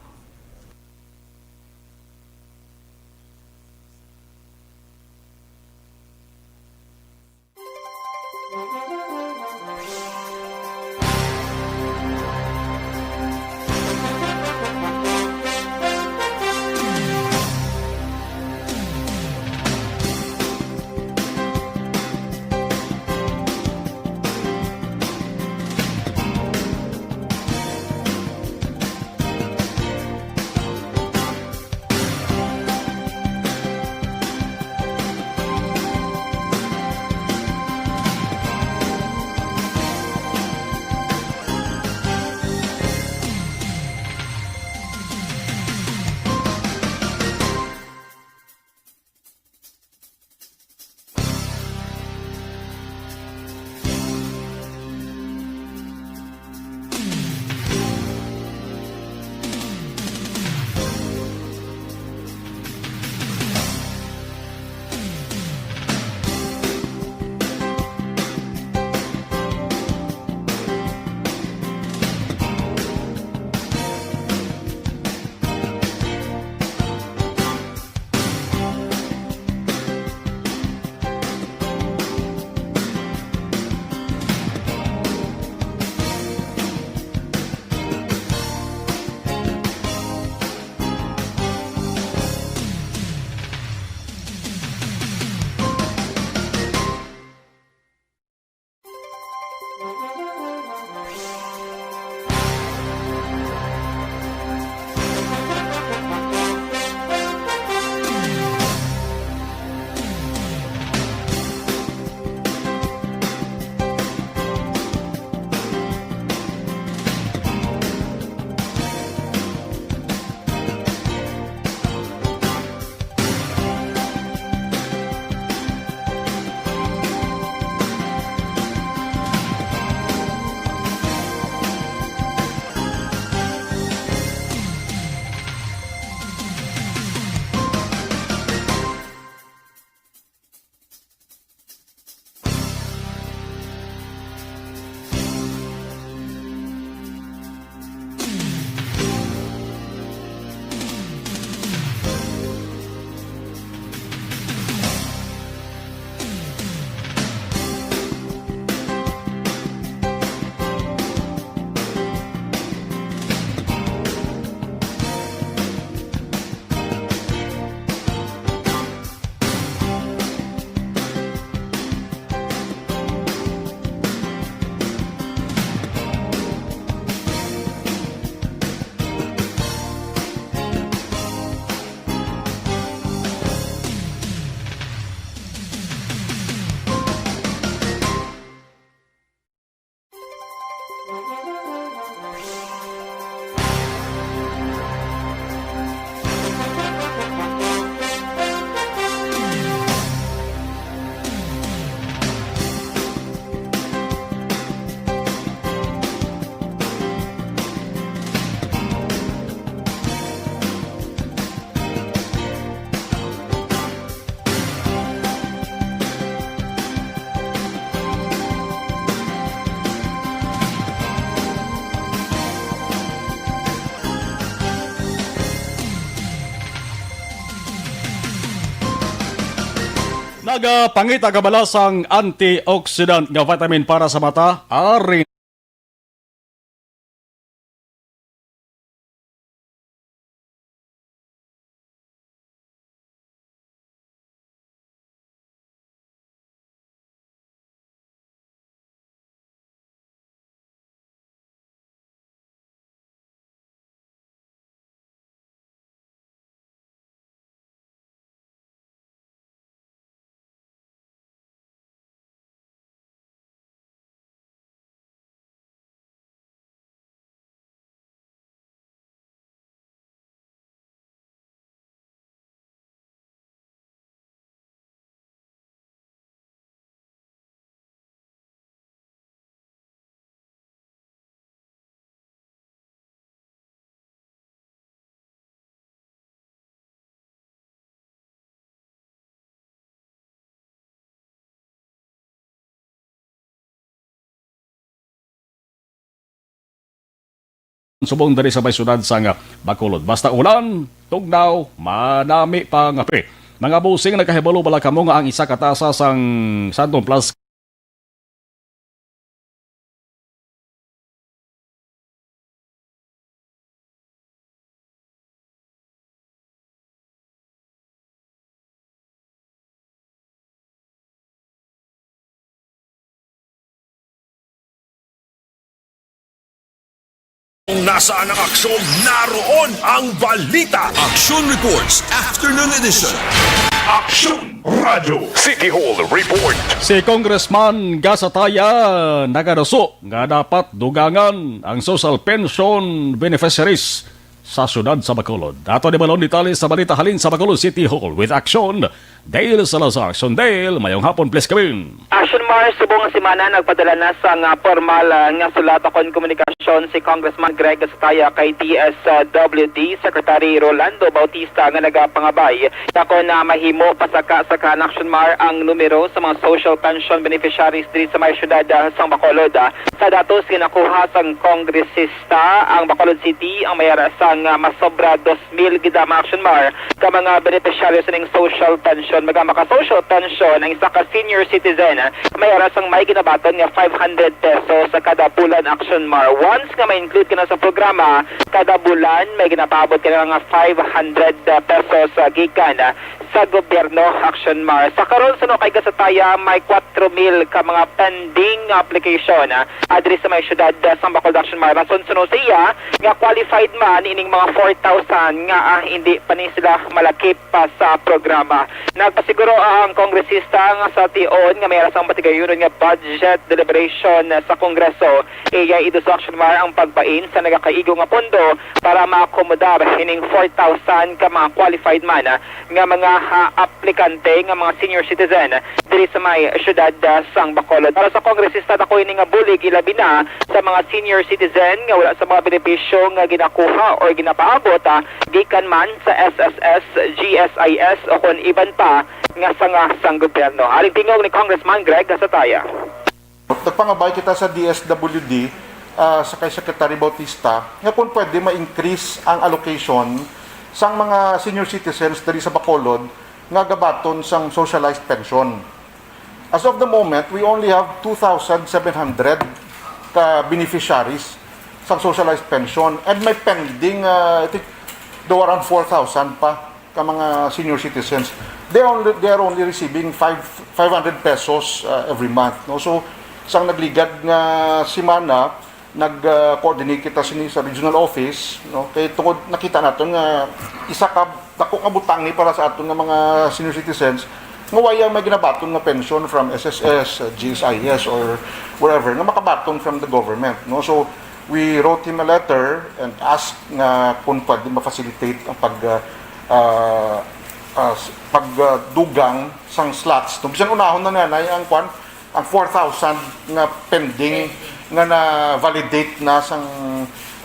Nagapangita ka bala sang antioxidant nga vitamin para sa mata? Ari. Subong diri sa may siyudad sang Bacolod. Basta ulan, tugnaw, manami pa nga kape. Mga bossing, nakahibalo bala kamo nga ang isa ka tasa sang Santon Plus Kung nasaan ang aksyon, naroon ang balita. Aksyon Reports, Afternoon Edition. Aksyon Radyo. City Hall Report. Si Congressman Gasataya nagadaso nga dapat dugangan ang social pension beneficiaries sa siyudad sa Bacolod. Ato ni Balon detalye sa balita halin sa Bacolod City Hall with Action, Dale Salazar. Action Dale, mayong hapon, please come in. Action Mar, subong nga semana, nagpadala na sa nga formal, ah, nga sulat akon komunikasyon si Congressman Greg Gasataya kay D S W D Secretary Rolando Bautista nga nagapangabay nga kon, ah, mahimo pasaka-saka na, Action Mar, ang numero sa mga social pension beneficiaries diri sa may siyudad, ah, sang Bacolod. Ah, sa datos nga nakuha sang kongresista, ang Bacolod City ang may ara sang, ah, masobra dos mil gid, ah, mga Action Mar, ka mga benepisyaryo sining social pension. Mga maka-social pension ang isa ka senior citizen, ah, may ara sang may ginabaton nga five hundred pesos sa kada bulan, Action Mar. Once nga ma-include ka na sa programa, kada bulan may ginapaabot ka na nga five hundred pesos, ah, gikan, ah, sa gobyerno, Action Mar. Sa karon, suno kay Gasataya, may kwatro mil ka mga pending application, ah, ah, diri sa may siyudad, ah, sang Bacolod, Action Mar. Rason suno sa iya nga qualified man ining mga four thousand nga, ah, hindi pa ni sila malakip pa sa programa. Nagpasiguro ang kongresista nga sa tion nga may ara sang matigayunon nga budget deliberation sa Kongreso, iya iduso, Action Mar, ang pagbain sa nagakaigo nga pondo para maakomodar ining four thousand ka mga qualified man nga mga, ah, aplikante nga mga senior citizen diri sa may siyudad, ah, sang Bacolod. Para sa kongresista, ako ini nga bulig, ilabi na sa mga senior citizen nga wala sa mga benepisyo nga ginakuha or ginapaabot, ah, gikan man sa S S S, G S I S o kon iban pa nga sanga sang gobyerno. Aring tingog ni Congressman Greg Gasataya. Nagpangabay kita sa D S W D, ah, sa kay Secretary Bautista, nga kung pwede ma-increase ang allocation sang mga senior citizens diri sa Bacolod nga gabaton sang socialized pension. As of the moment, we only have two thousand seven hundred ka beneficiaries sang socialized pension, and may pending, ah, I think, daw around four thousand pa ka mga senior citizens. They only, they are only receiving five, five hundred pesos, uh, every month, no? So, sang nagligad nga semana, nag, uh, coordinate kita sini sa regional office, no? Kay tungod nakita naton nga isa ka dako nga butang ni para sa aton nga mga senior citizens nga wala may ginabaton nga pension from S S S, uh, G S I S, or wherever, nga makabaton from the government, no? So, we wrote him a letter and asked nga kung pwede ma-facilitate ang pag, ah, ah, ah, s-, pag, ah, dugang sang slots. No, bisan unahon na nanay ang kwan, ang four thousand nga pending nga na-validate na sang,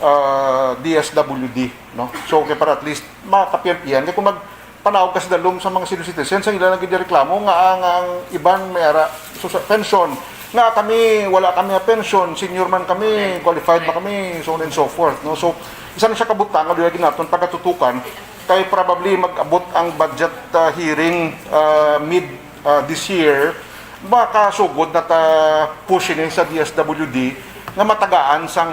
ah, D S W D, no? So, kay para at least makapian-pian. Kay kung mag-, panawag ka sa dalom sa mga senior citizens, ang ila lang gid reklamo nga ang, ang iban may ara so sa pension. Nga kami, wala kami nga pension, senior man kami, qualified ba kami, so on and so forth, no? So, isa na siya kabutang nga duha gid naton pagkatutukan, kay probably mag-abot ang budget, ah, hearing, ah, mid Ah, this year, baka sugod na ta push ini sa D S W D nga matagaan sang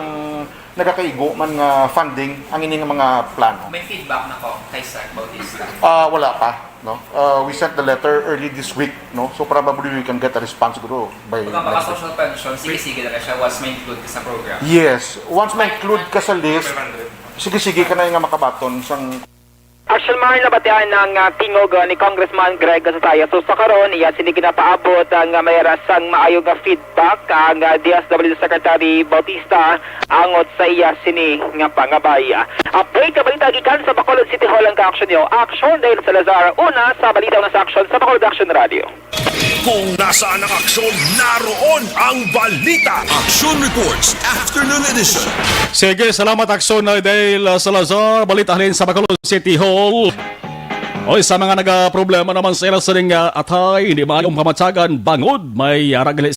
nagakaigo man nga funding ang ini nga mga plano. May feedback na ko kay Sec Bautista. Ah, wala pa, no? Ah, we sent the letter early this week, no? So probably we can get a response siguro by Pagka next week. Social pension, sige-sige lang siya once ma-include ka sa program. Yes, once ma-include ka sa list, sige-sige ka na nga makabaton sang Action, Mar, nabatian ang, ah, tingog, ah, ni Congressman Greg Gatitayas. So, sa karon, iya sini ginapaabot ang, ah, mayara sang maayo nga feedback ang, ah, D S W D Secretary Bautista angot sa iya sini nga pangabay. Update nga balita gikan sa Bacolod City Hall ang ka-action niyo. Action, Dale Salazar, una sa balita, una sa action sa Bacolod Action Radio. Kung nasaan ang aksyon, naroon ang balita. Action Reports, Afternoon Edition. Sige, salamat, Aksyon, uh, Dale, uh, Salazar. Balita halin sa Bacolod City Hall. Oy, sa mga nagaproblema naman sa ila sining, uh, atay, hindi maayong pamatyagan, bangod may, uh, ragli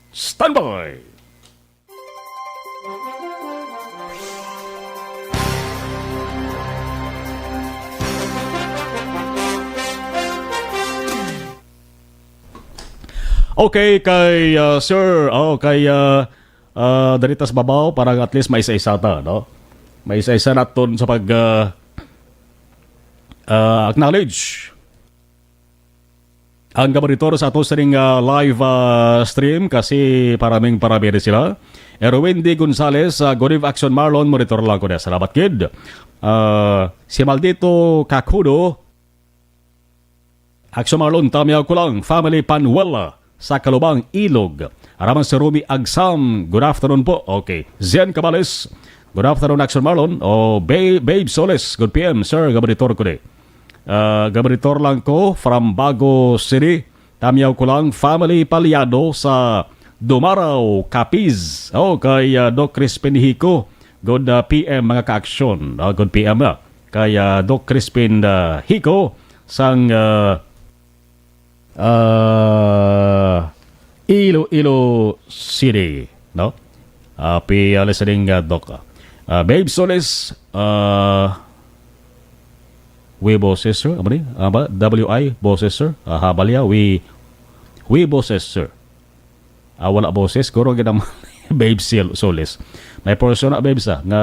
Standby. Okay, kay, uh, sir, oh, kay, uh, uh, dali ta sa babaw, para at least may isa-isa ta, no? May isa-isa naton sa pag, uh, uh, acknowledge ang gabaritor sa ato sining, ah, live, ah, stream kasi paraming parami rin sila. Erwin D. Gonzalez, ah, good eve, Action Marlon, monitor lang ko na. Salamat, kid. Ah, si Maldito Kakudo, Action Marlon, tamiaw ko lang, family Panuela sa Kalubang, Ilog. Araman si Rumi Agsam, good afternoon po. Okay. Zen Cabales, good afternoon, Action Marlon. O, Ba-, Babe Soles, good P M, sir, gabaritor ko di. Ah, gabaritor lang ko from Bago City. Tamiaw ko lang, family Paliado sa Dumaraw, Capiz. Oh, kay, ah, Doc Crispin Hico. Good, ah, P M, mga ka-action. Ah, good P M na. Kay, ah, Doc Crispin, ah, Hico sang, ah, ah, Iloilo City, no? Happy, uh, listening, uh, Doc. Uh, Babe Solis, uh, we boses, sir. Ano ni? Ah, ba? W I, boses, sir. Ah, habal ya, we, we boses, sir. Ah, wala boses. Guro, ginam-, Babe Sil-, Solis. May portion na, Babes, ah, nga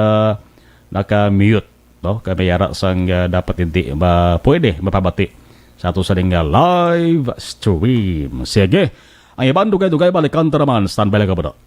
naka-mute, no? Kay may ara sang, ah, dapat hindi ma-, pwede mapabati sa ato sa ning, ah, live stream. Sige. Ang iban dugay-dugay, balikan ta naman. Standby lang ka po, no?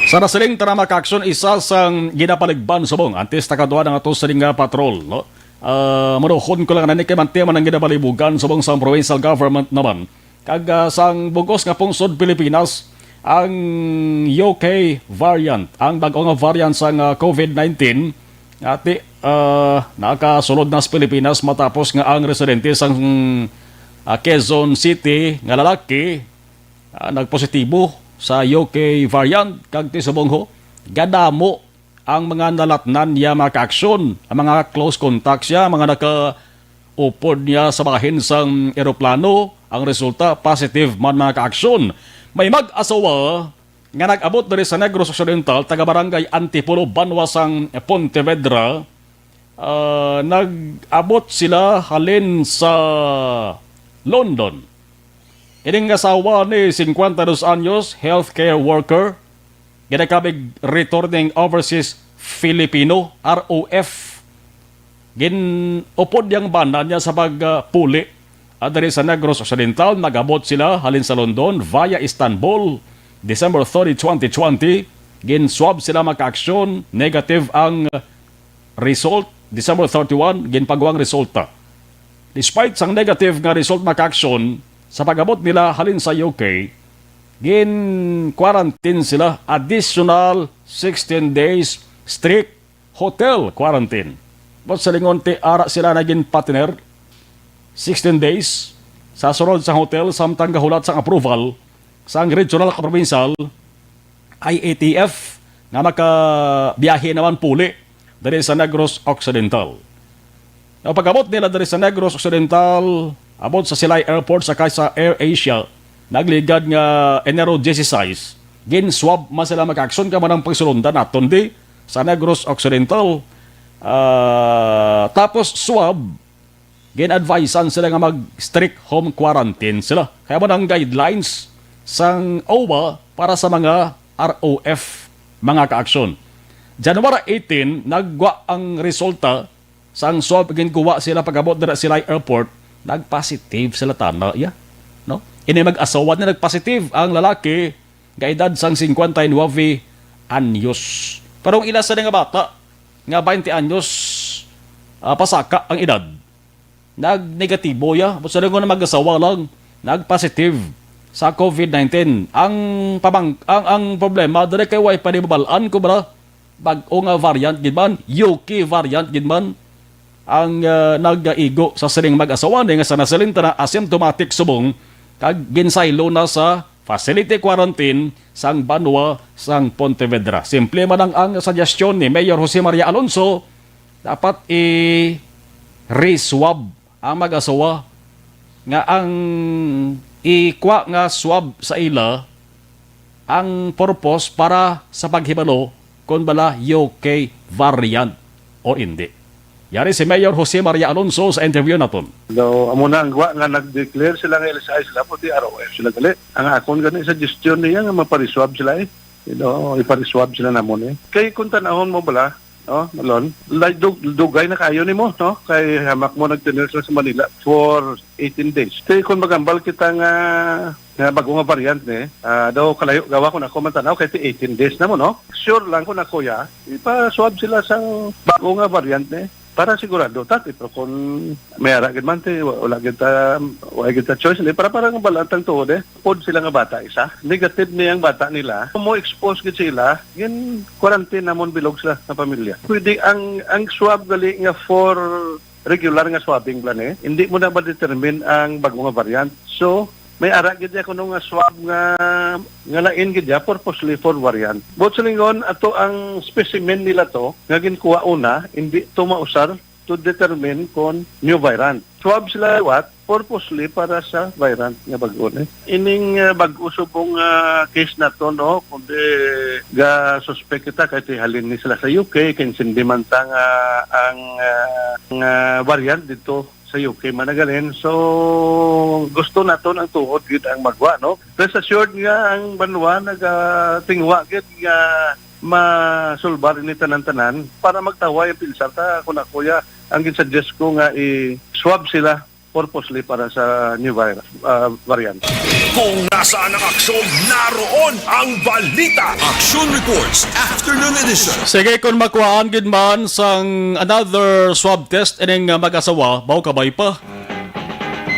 Sa nasiling tana, mga ka-aksyon, isa sang ginapaligban subong antes nakadua na nga to sining nga patrol, no? Ah, manuhon ko lang na ni kay manti man ang ginapalibugan subong sang provincial government naman. Kag, ah, sang bug-os nga pungsod Pilipinas, ang U K variant, ang bag-o nga variant sang, ah, covid nineteen, ati, ah, nakasulod na sa Pilipinas matapos nga ang residente sang, ah, Quezon City nga lalaki, ah, nagpositibo sa U K variant, kag ti subong ho, gadamo ang mga nalatnan niya, mga ka-aksyon, ang mga close contacts niya, mga nakaupod niya sa bahin sang eroplano. Ang resulta, positive man, mga ka-aksyon. May mag-asawa nga nag-abot diri sa Negros Occidental, taga Barangay Antipolo, banwa sang Pontevedra, ah, nag-abot sila halin sa London. Ining asawa ni cincuenta y dos anyos, healthcare worker, ginakabig returning overseas Filipino, R O F. Gin-upod yang bana niya sa pagpuli, ah, diri sa Negros Occidental. Nag-abot sila halin sa London via Istanbul, December thirty, twenty twenty. Gin-swab sila, mga ka-aksyon, negative ang result, December thirty-one, ginpagwang resulta. Despite sang negative nga result, mga ka-aksyon, sa pag-abot nila halin sa U K, gin-quarantine sila additional sixteen days strict hotel quarantine. But sa lingon ti ara sila naging partner, sixteen days sa sulod sa hotel samtang gahulat sang approval sang regional kag provincial I A T F nga makabiyahe naman puli diri sa Negros Occidental. Ang pag-abot nila diri sa Negros Occidental, abot sa Silay Airport sakay sa AirAsia, nagligad nga Enero dieciséis, gin-swab man sila, mga ka-aksyon, kamo nang pagsulundan naton di sa Negros Occidental. Ah, tapos swab, gin-advisean sila nga mag-strict home quarantine sila. Kaya mo nang guidelines sang OWWA para sa mga R O F, mga ka-aksyon. January eighteen, nagwa ang resulta sang swab, ginkuha sila pag-abot dira Silay Airport, nag-positive sila tana, ya. No? Ini mag-asawa na nag-positive ang lalaki nga edad sang cincuenta y nueve anyos. Pero ang ila sa nga bata, nga twenty anyos, ah, pasaka ang edad, nag-negatibo ya. Basta nga mag-asawa lang, nag-positive sa covid nineteen. Ang pamang-, ang, ang problema, diri kay way pa ni mabalaan kung bala bag-o nga variant gid man, U K variant gid man ang, ah, nagaigo sa sining mag-asawa ni nga sa nasiling tana asymptomatic subong kag ginsaylo na sa facility quarantine sang banwa sang Pontevedra. Simple man ang, ang suggestyon ni Mayor Jose Maria Alonso, dapat i-reswab ang mag-asawa nga ang ikwa nga swab sa ila ang purpose para sa paghibalo kon bala U K variant o indi. Yari si Mayor Jose Maria Alonso sa interview naton. Daw, amo na ang gwa nga nag-declare sila nga L S I sila, pwede R O F sila gali. Ang akon gani suggestion niya nga mapariswab sila eh. You know, ipariswab sila namon eh. Kay kung tanahon mo bala, no, Malon, like, dug-, dugay na kayo nimo, no? Kay hamak mo nagtener sila sa Manila for eighteen days. Kay kung magambal kita nga, nga bago nga variant ni, ah, daw kalayo gawa kung ako man tanaw kay ti eighteen days na mo, no? Sure lang kung ako ya, ipaswab sila sang bago nga variant ni. Para sigurado ta, pero kung may ara gid man, ti, wa-, wala gid ta, wala gid ta choice, ni, para, para nga balaan tang tuod eh. Pod sila nga bata isa. Negative ni ang bata nila. Kung mo expose gid sila, gin quarantine namon bilog sila nga pamilya. Pwede ang, ang swab gali nga for regular nga swabbing lang eh. Hindi mo na ma-determine ang bago nga variant. So, may ara gid ya kuno nga swab nga, nga lain gid ya purposely for variant. Buot silingon, ato ang specimen nila to nga ginkuha una, hindi to mausar to determine kon new variant. Swab sila liwat purposely para sa variant nga bag-o ni. Ining, ah, bag-o subong, ah, case na to, no, kundi ga suspect kita kay ti halin ni sila sa U K, kay insindi man ta nga ang, ah, nga variant dito sa U K man nagalin. So, gusto naton ang tuod gid ang magwa, no? Rest assured nga ang banwa nagatingwa gid nga masulbar ini tanan-tanan para magtaway ang pinsar ta, kun ako ya, ang ginsuggest ko nga i-swab sila purposely para sa new vir-, ah, variant. Kung nasaan ang aksyon, naroon ang balita. Action Reports, Afternoon Edition. Sige, kung makuhaan gid man sang another swab test ining, ah, mag-asawa, baw kabay pa.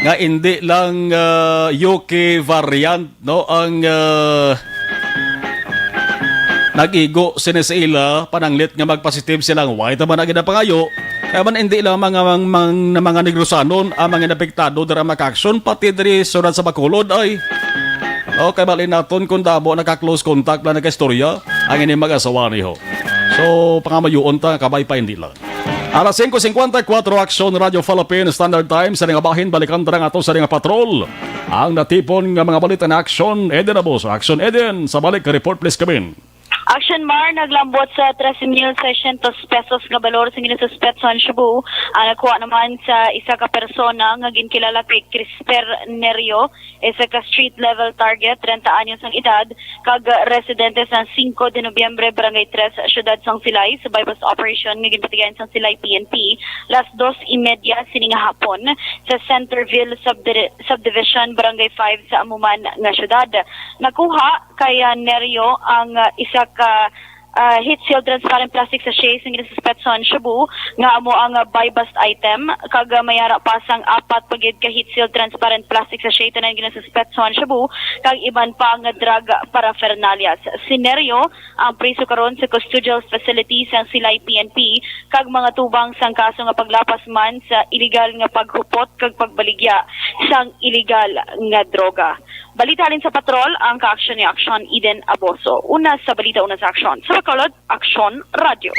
Nga indi lang, ah, U K variant, no, ang, ah, nag-igo sini sa ila, pananglit nga magpositive sila, nga wala man ang ginapangayo. Kaya man, hindi lang mga, mga, mga, mga Negrosanon ang mga napektado dira, mga ka-aksyon, pati diri sa syudad sa Bacolod ay. Okay, bali naton kung damo naka-close contact lang, nagkaistorya ang ining mag-asawa niho. So, pangamayuon ta, kabay pa, hindi lang. Alas singko singkwenta y kuwatro, Aksyon Radio Philippine Standard Time. Sa nga bahin, balikan ta ang ato sa nga patrol. Ang natipon nga mga balita na Aksyon Eden Abos. Aksyon Eden, sa balik, report please, Kevin. Action Mar, naglambot sa trese mil seiscientos pesos nga balor sa ginasuspetso ang shabu ang nakuha naman sa isa ka persona nga ginkilala kay Crisper Nerio, isa ka street level target, trenta anyos ang edad, kag residente sa singko de Nobyembre, Barangay Tres, Siyudad sang Silay, sa buy-bust operation nga ginpatigayon sang Silay P N P, las dos y media sining hapon sa Centerville Subdi-, Subdivision, Barangay Five sa amo man nga siyudad. Nakuha kay, ah, Nerio ang, ah, isa ka, ah, heat-sealed transparent plastic sachet sing ginasuspetso nga shabu nga amo ang, ah, buy-bust item, kag, ah, may ara pa sang apat pa gid ka heat-sealed transparent plastic sachet tanan ginasuspetso nga shabu kag iban pa nga drug paraphernalia. Si Nerio ang priso karon sa custodial facility sang Silay P N P kag mga tubang sang kaso nga paglapas man sa iligal nga paghupot kag pagbaligya sang iligal nga droga. Balita halin sa patrol, ang kaaksyon ni Aksyon Eden Aboso. Una sa balita, una sa aksyon. Sa Bacolod, Aksyon Radio.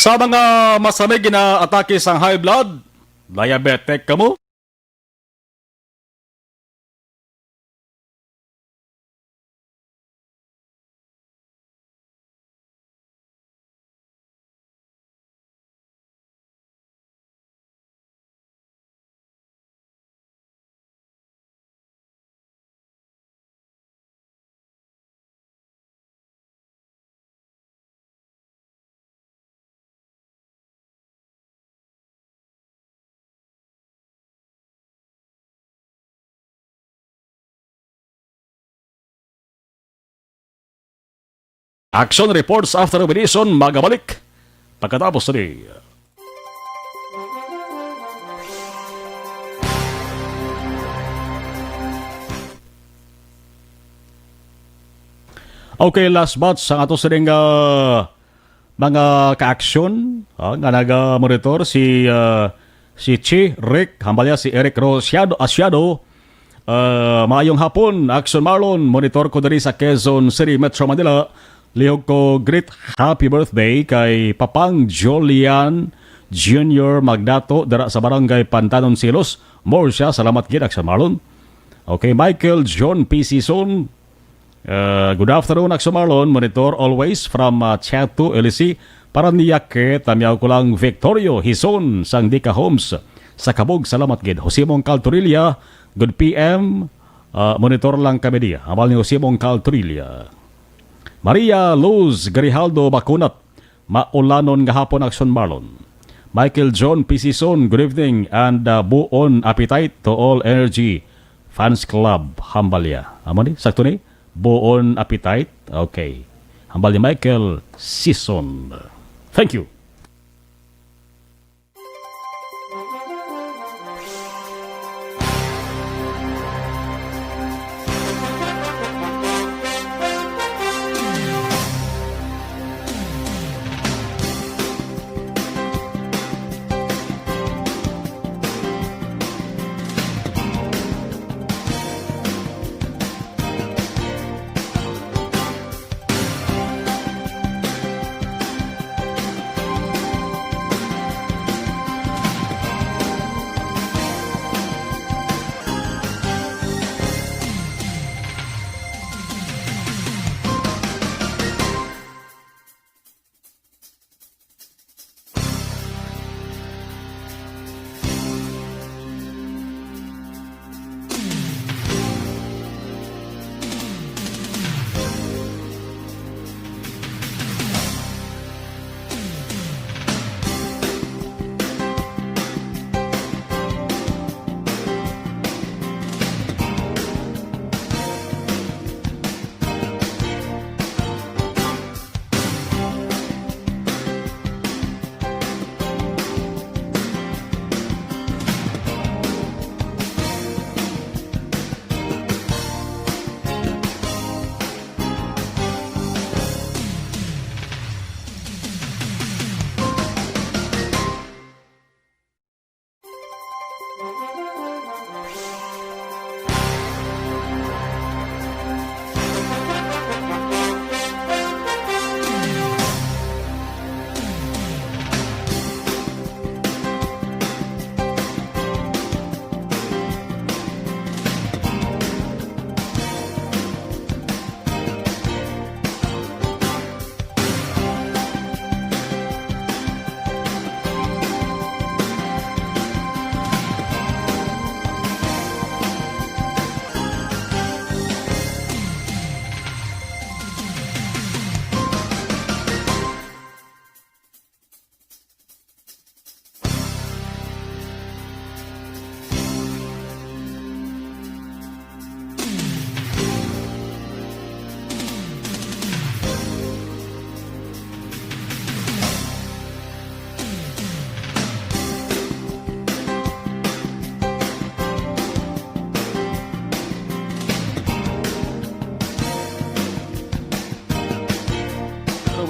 Sa mga masamig nga atake sang high blood, diabetic kamo? Action Reports after Revelation, magabalik pagkatapos ni. Okay, last batch ang ato sining, ah, mga kaaksyon, ah, nga naga-monitor si, ah, si Chi Rick, hambal niya si Eric Rosiado Asiado. Ah, maayong hapon, Action Marlon. Monitor ko diri sa Quezon City, Metro Manila. Lihog ko greet happy birthday kay Papang Julian Junior Magdato dira sa Barangay Pantanon Silos. More siya, salamat gid, Action Marlon. Okay, Michael John P. Sison. Uh, good afternoon, Action Marlon. Monitor always from, uh, Chato, L C. Paranaque, tamiyaw ko lang Victorio Hison sang Dika Homes sa Kabog. Salamat gid. Jose Mongcal Torilla, good P M. Uh, monitor lang kami diya. Hambal ni Jose Mongcal Torilla. Maria Luz Grijaldo Bacunat, maulanon nga hapon, Action Marlon. Michael John P. Sison, good evening and, uh, buon appetite to all Energy Fans Club, hambal niya. Amo ni, sakto ni? Buon appetite? Okay. Hambal ni Michael Sison. Thank you.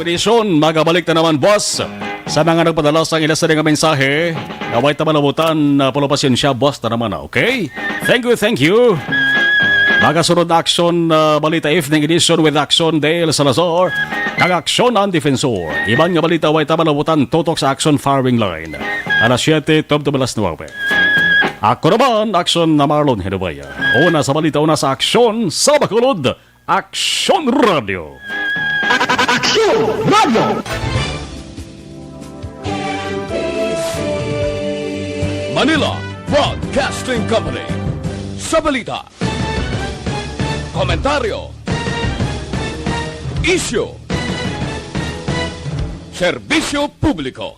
Edition, magabalik na naman, boss. Sa mga nagpadala sang ila sini nga mensahe, nga way ta malabutan, uh, pala pasensya, boss, na naman, okay? Thank you, thank you. Magasunod na Aksyon, uh, Balita Evening Edition with Aksyon Dale Salazar kag Aksyon ang Defensor. Iban nga balita way ta malabutan tutok sa Aksyon Firing Line. Alas siyete, tubtob alas nuwebe. Ako naman, Aksyon na Marlon Hinubaya. Una sa balita, una sa aksyon sa Bacolod, Aksyon Radio. Aksyon Radio. Manila Broadcasting Company. Sa balita, komentaryo, isyu, serbisyo publiko.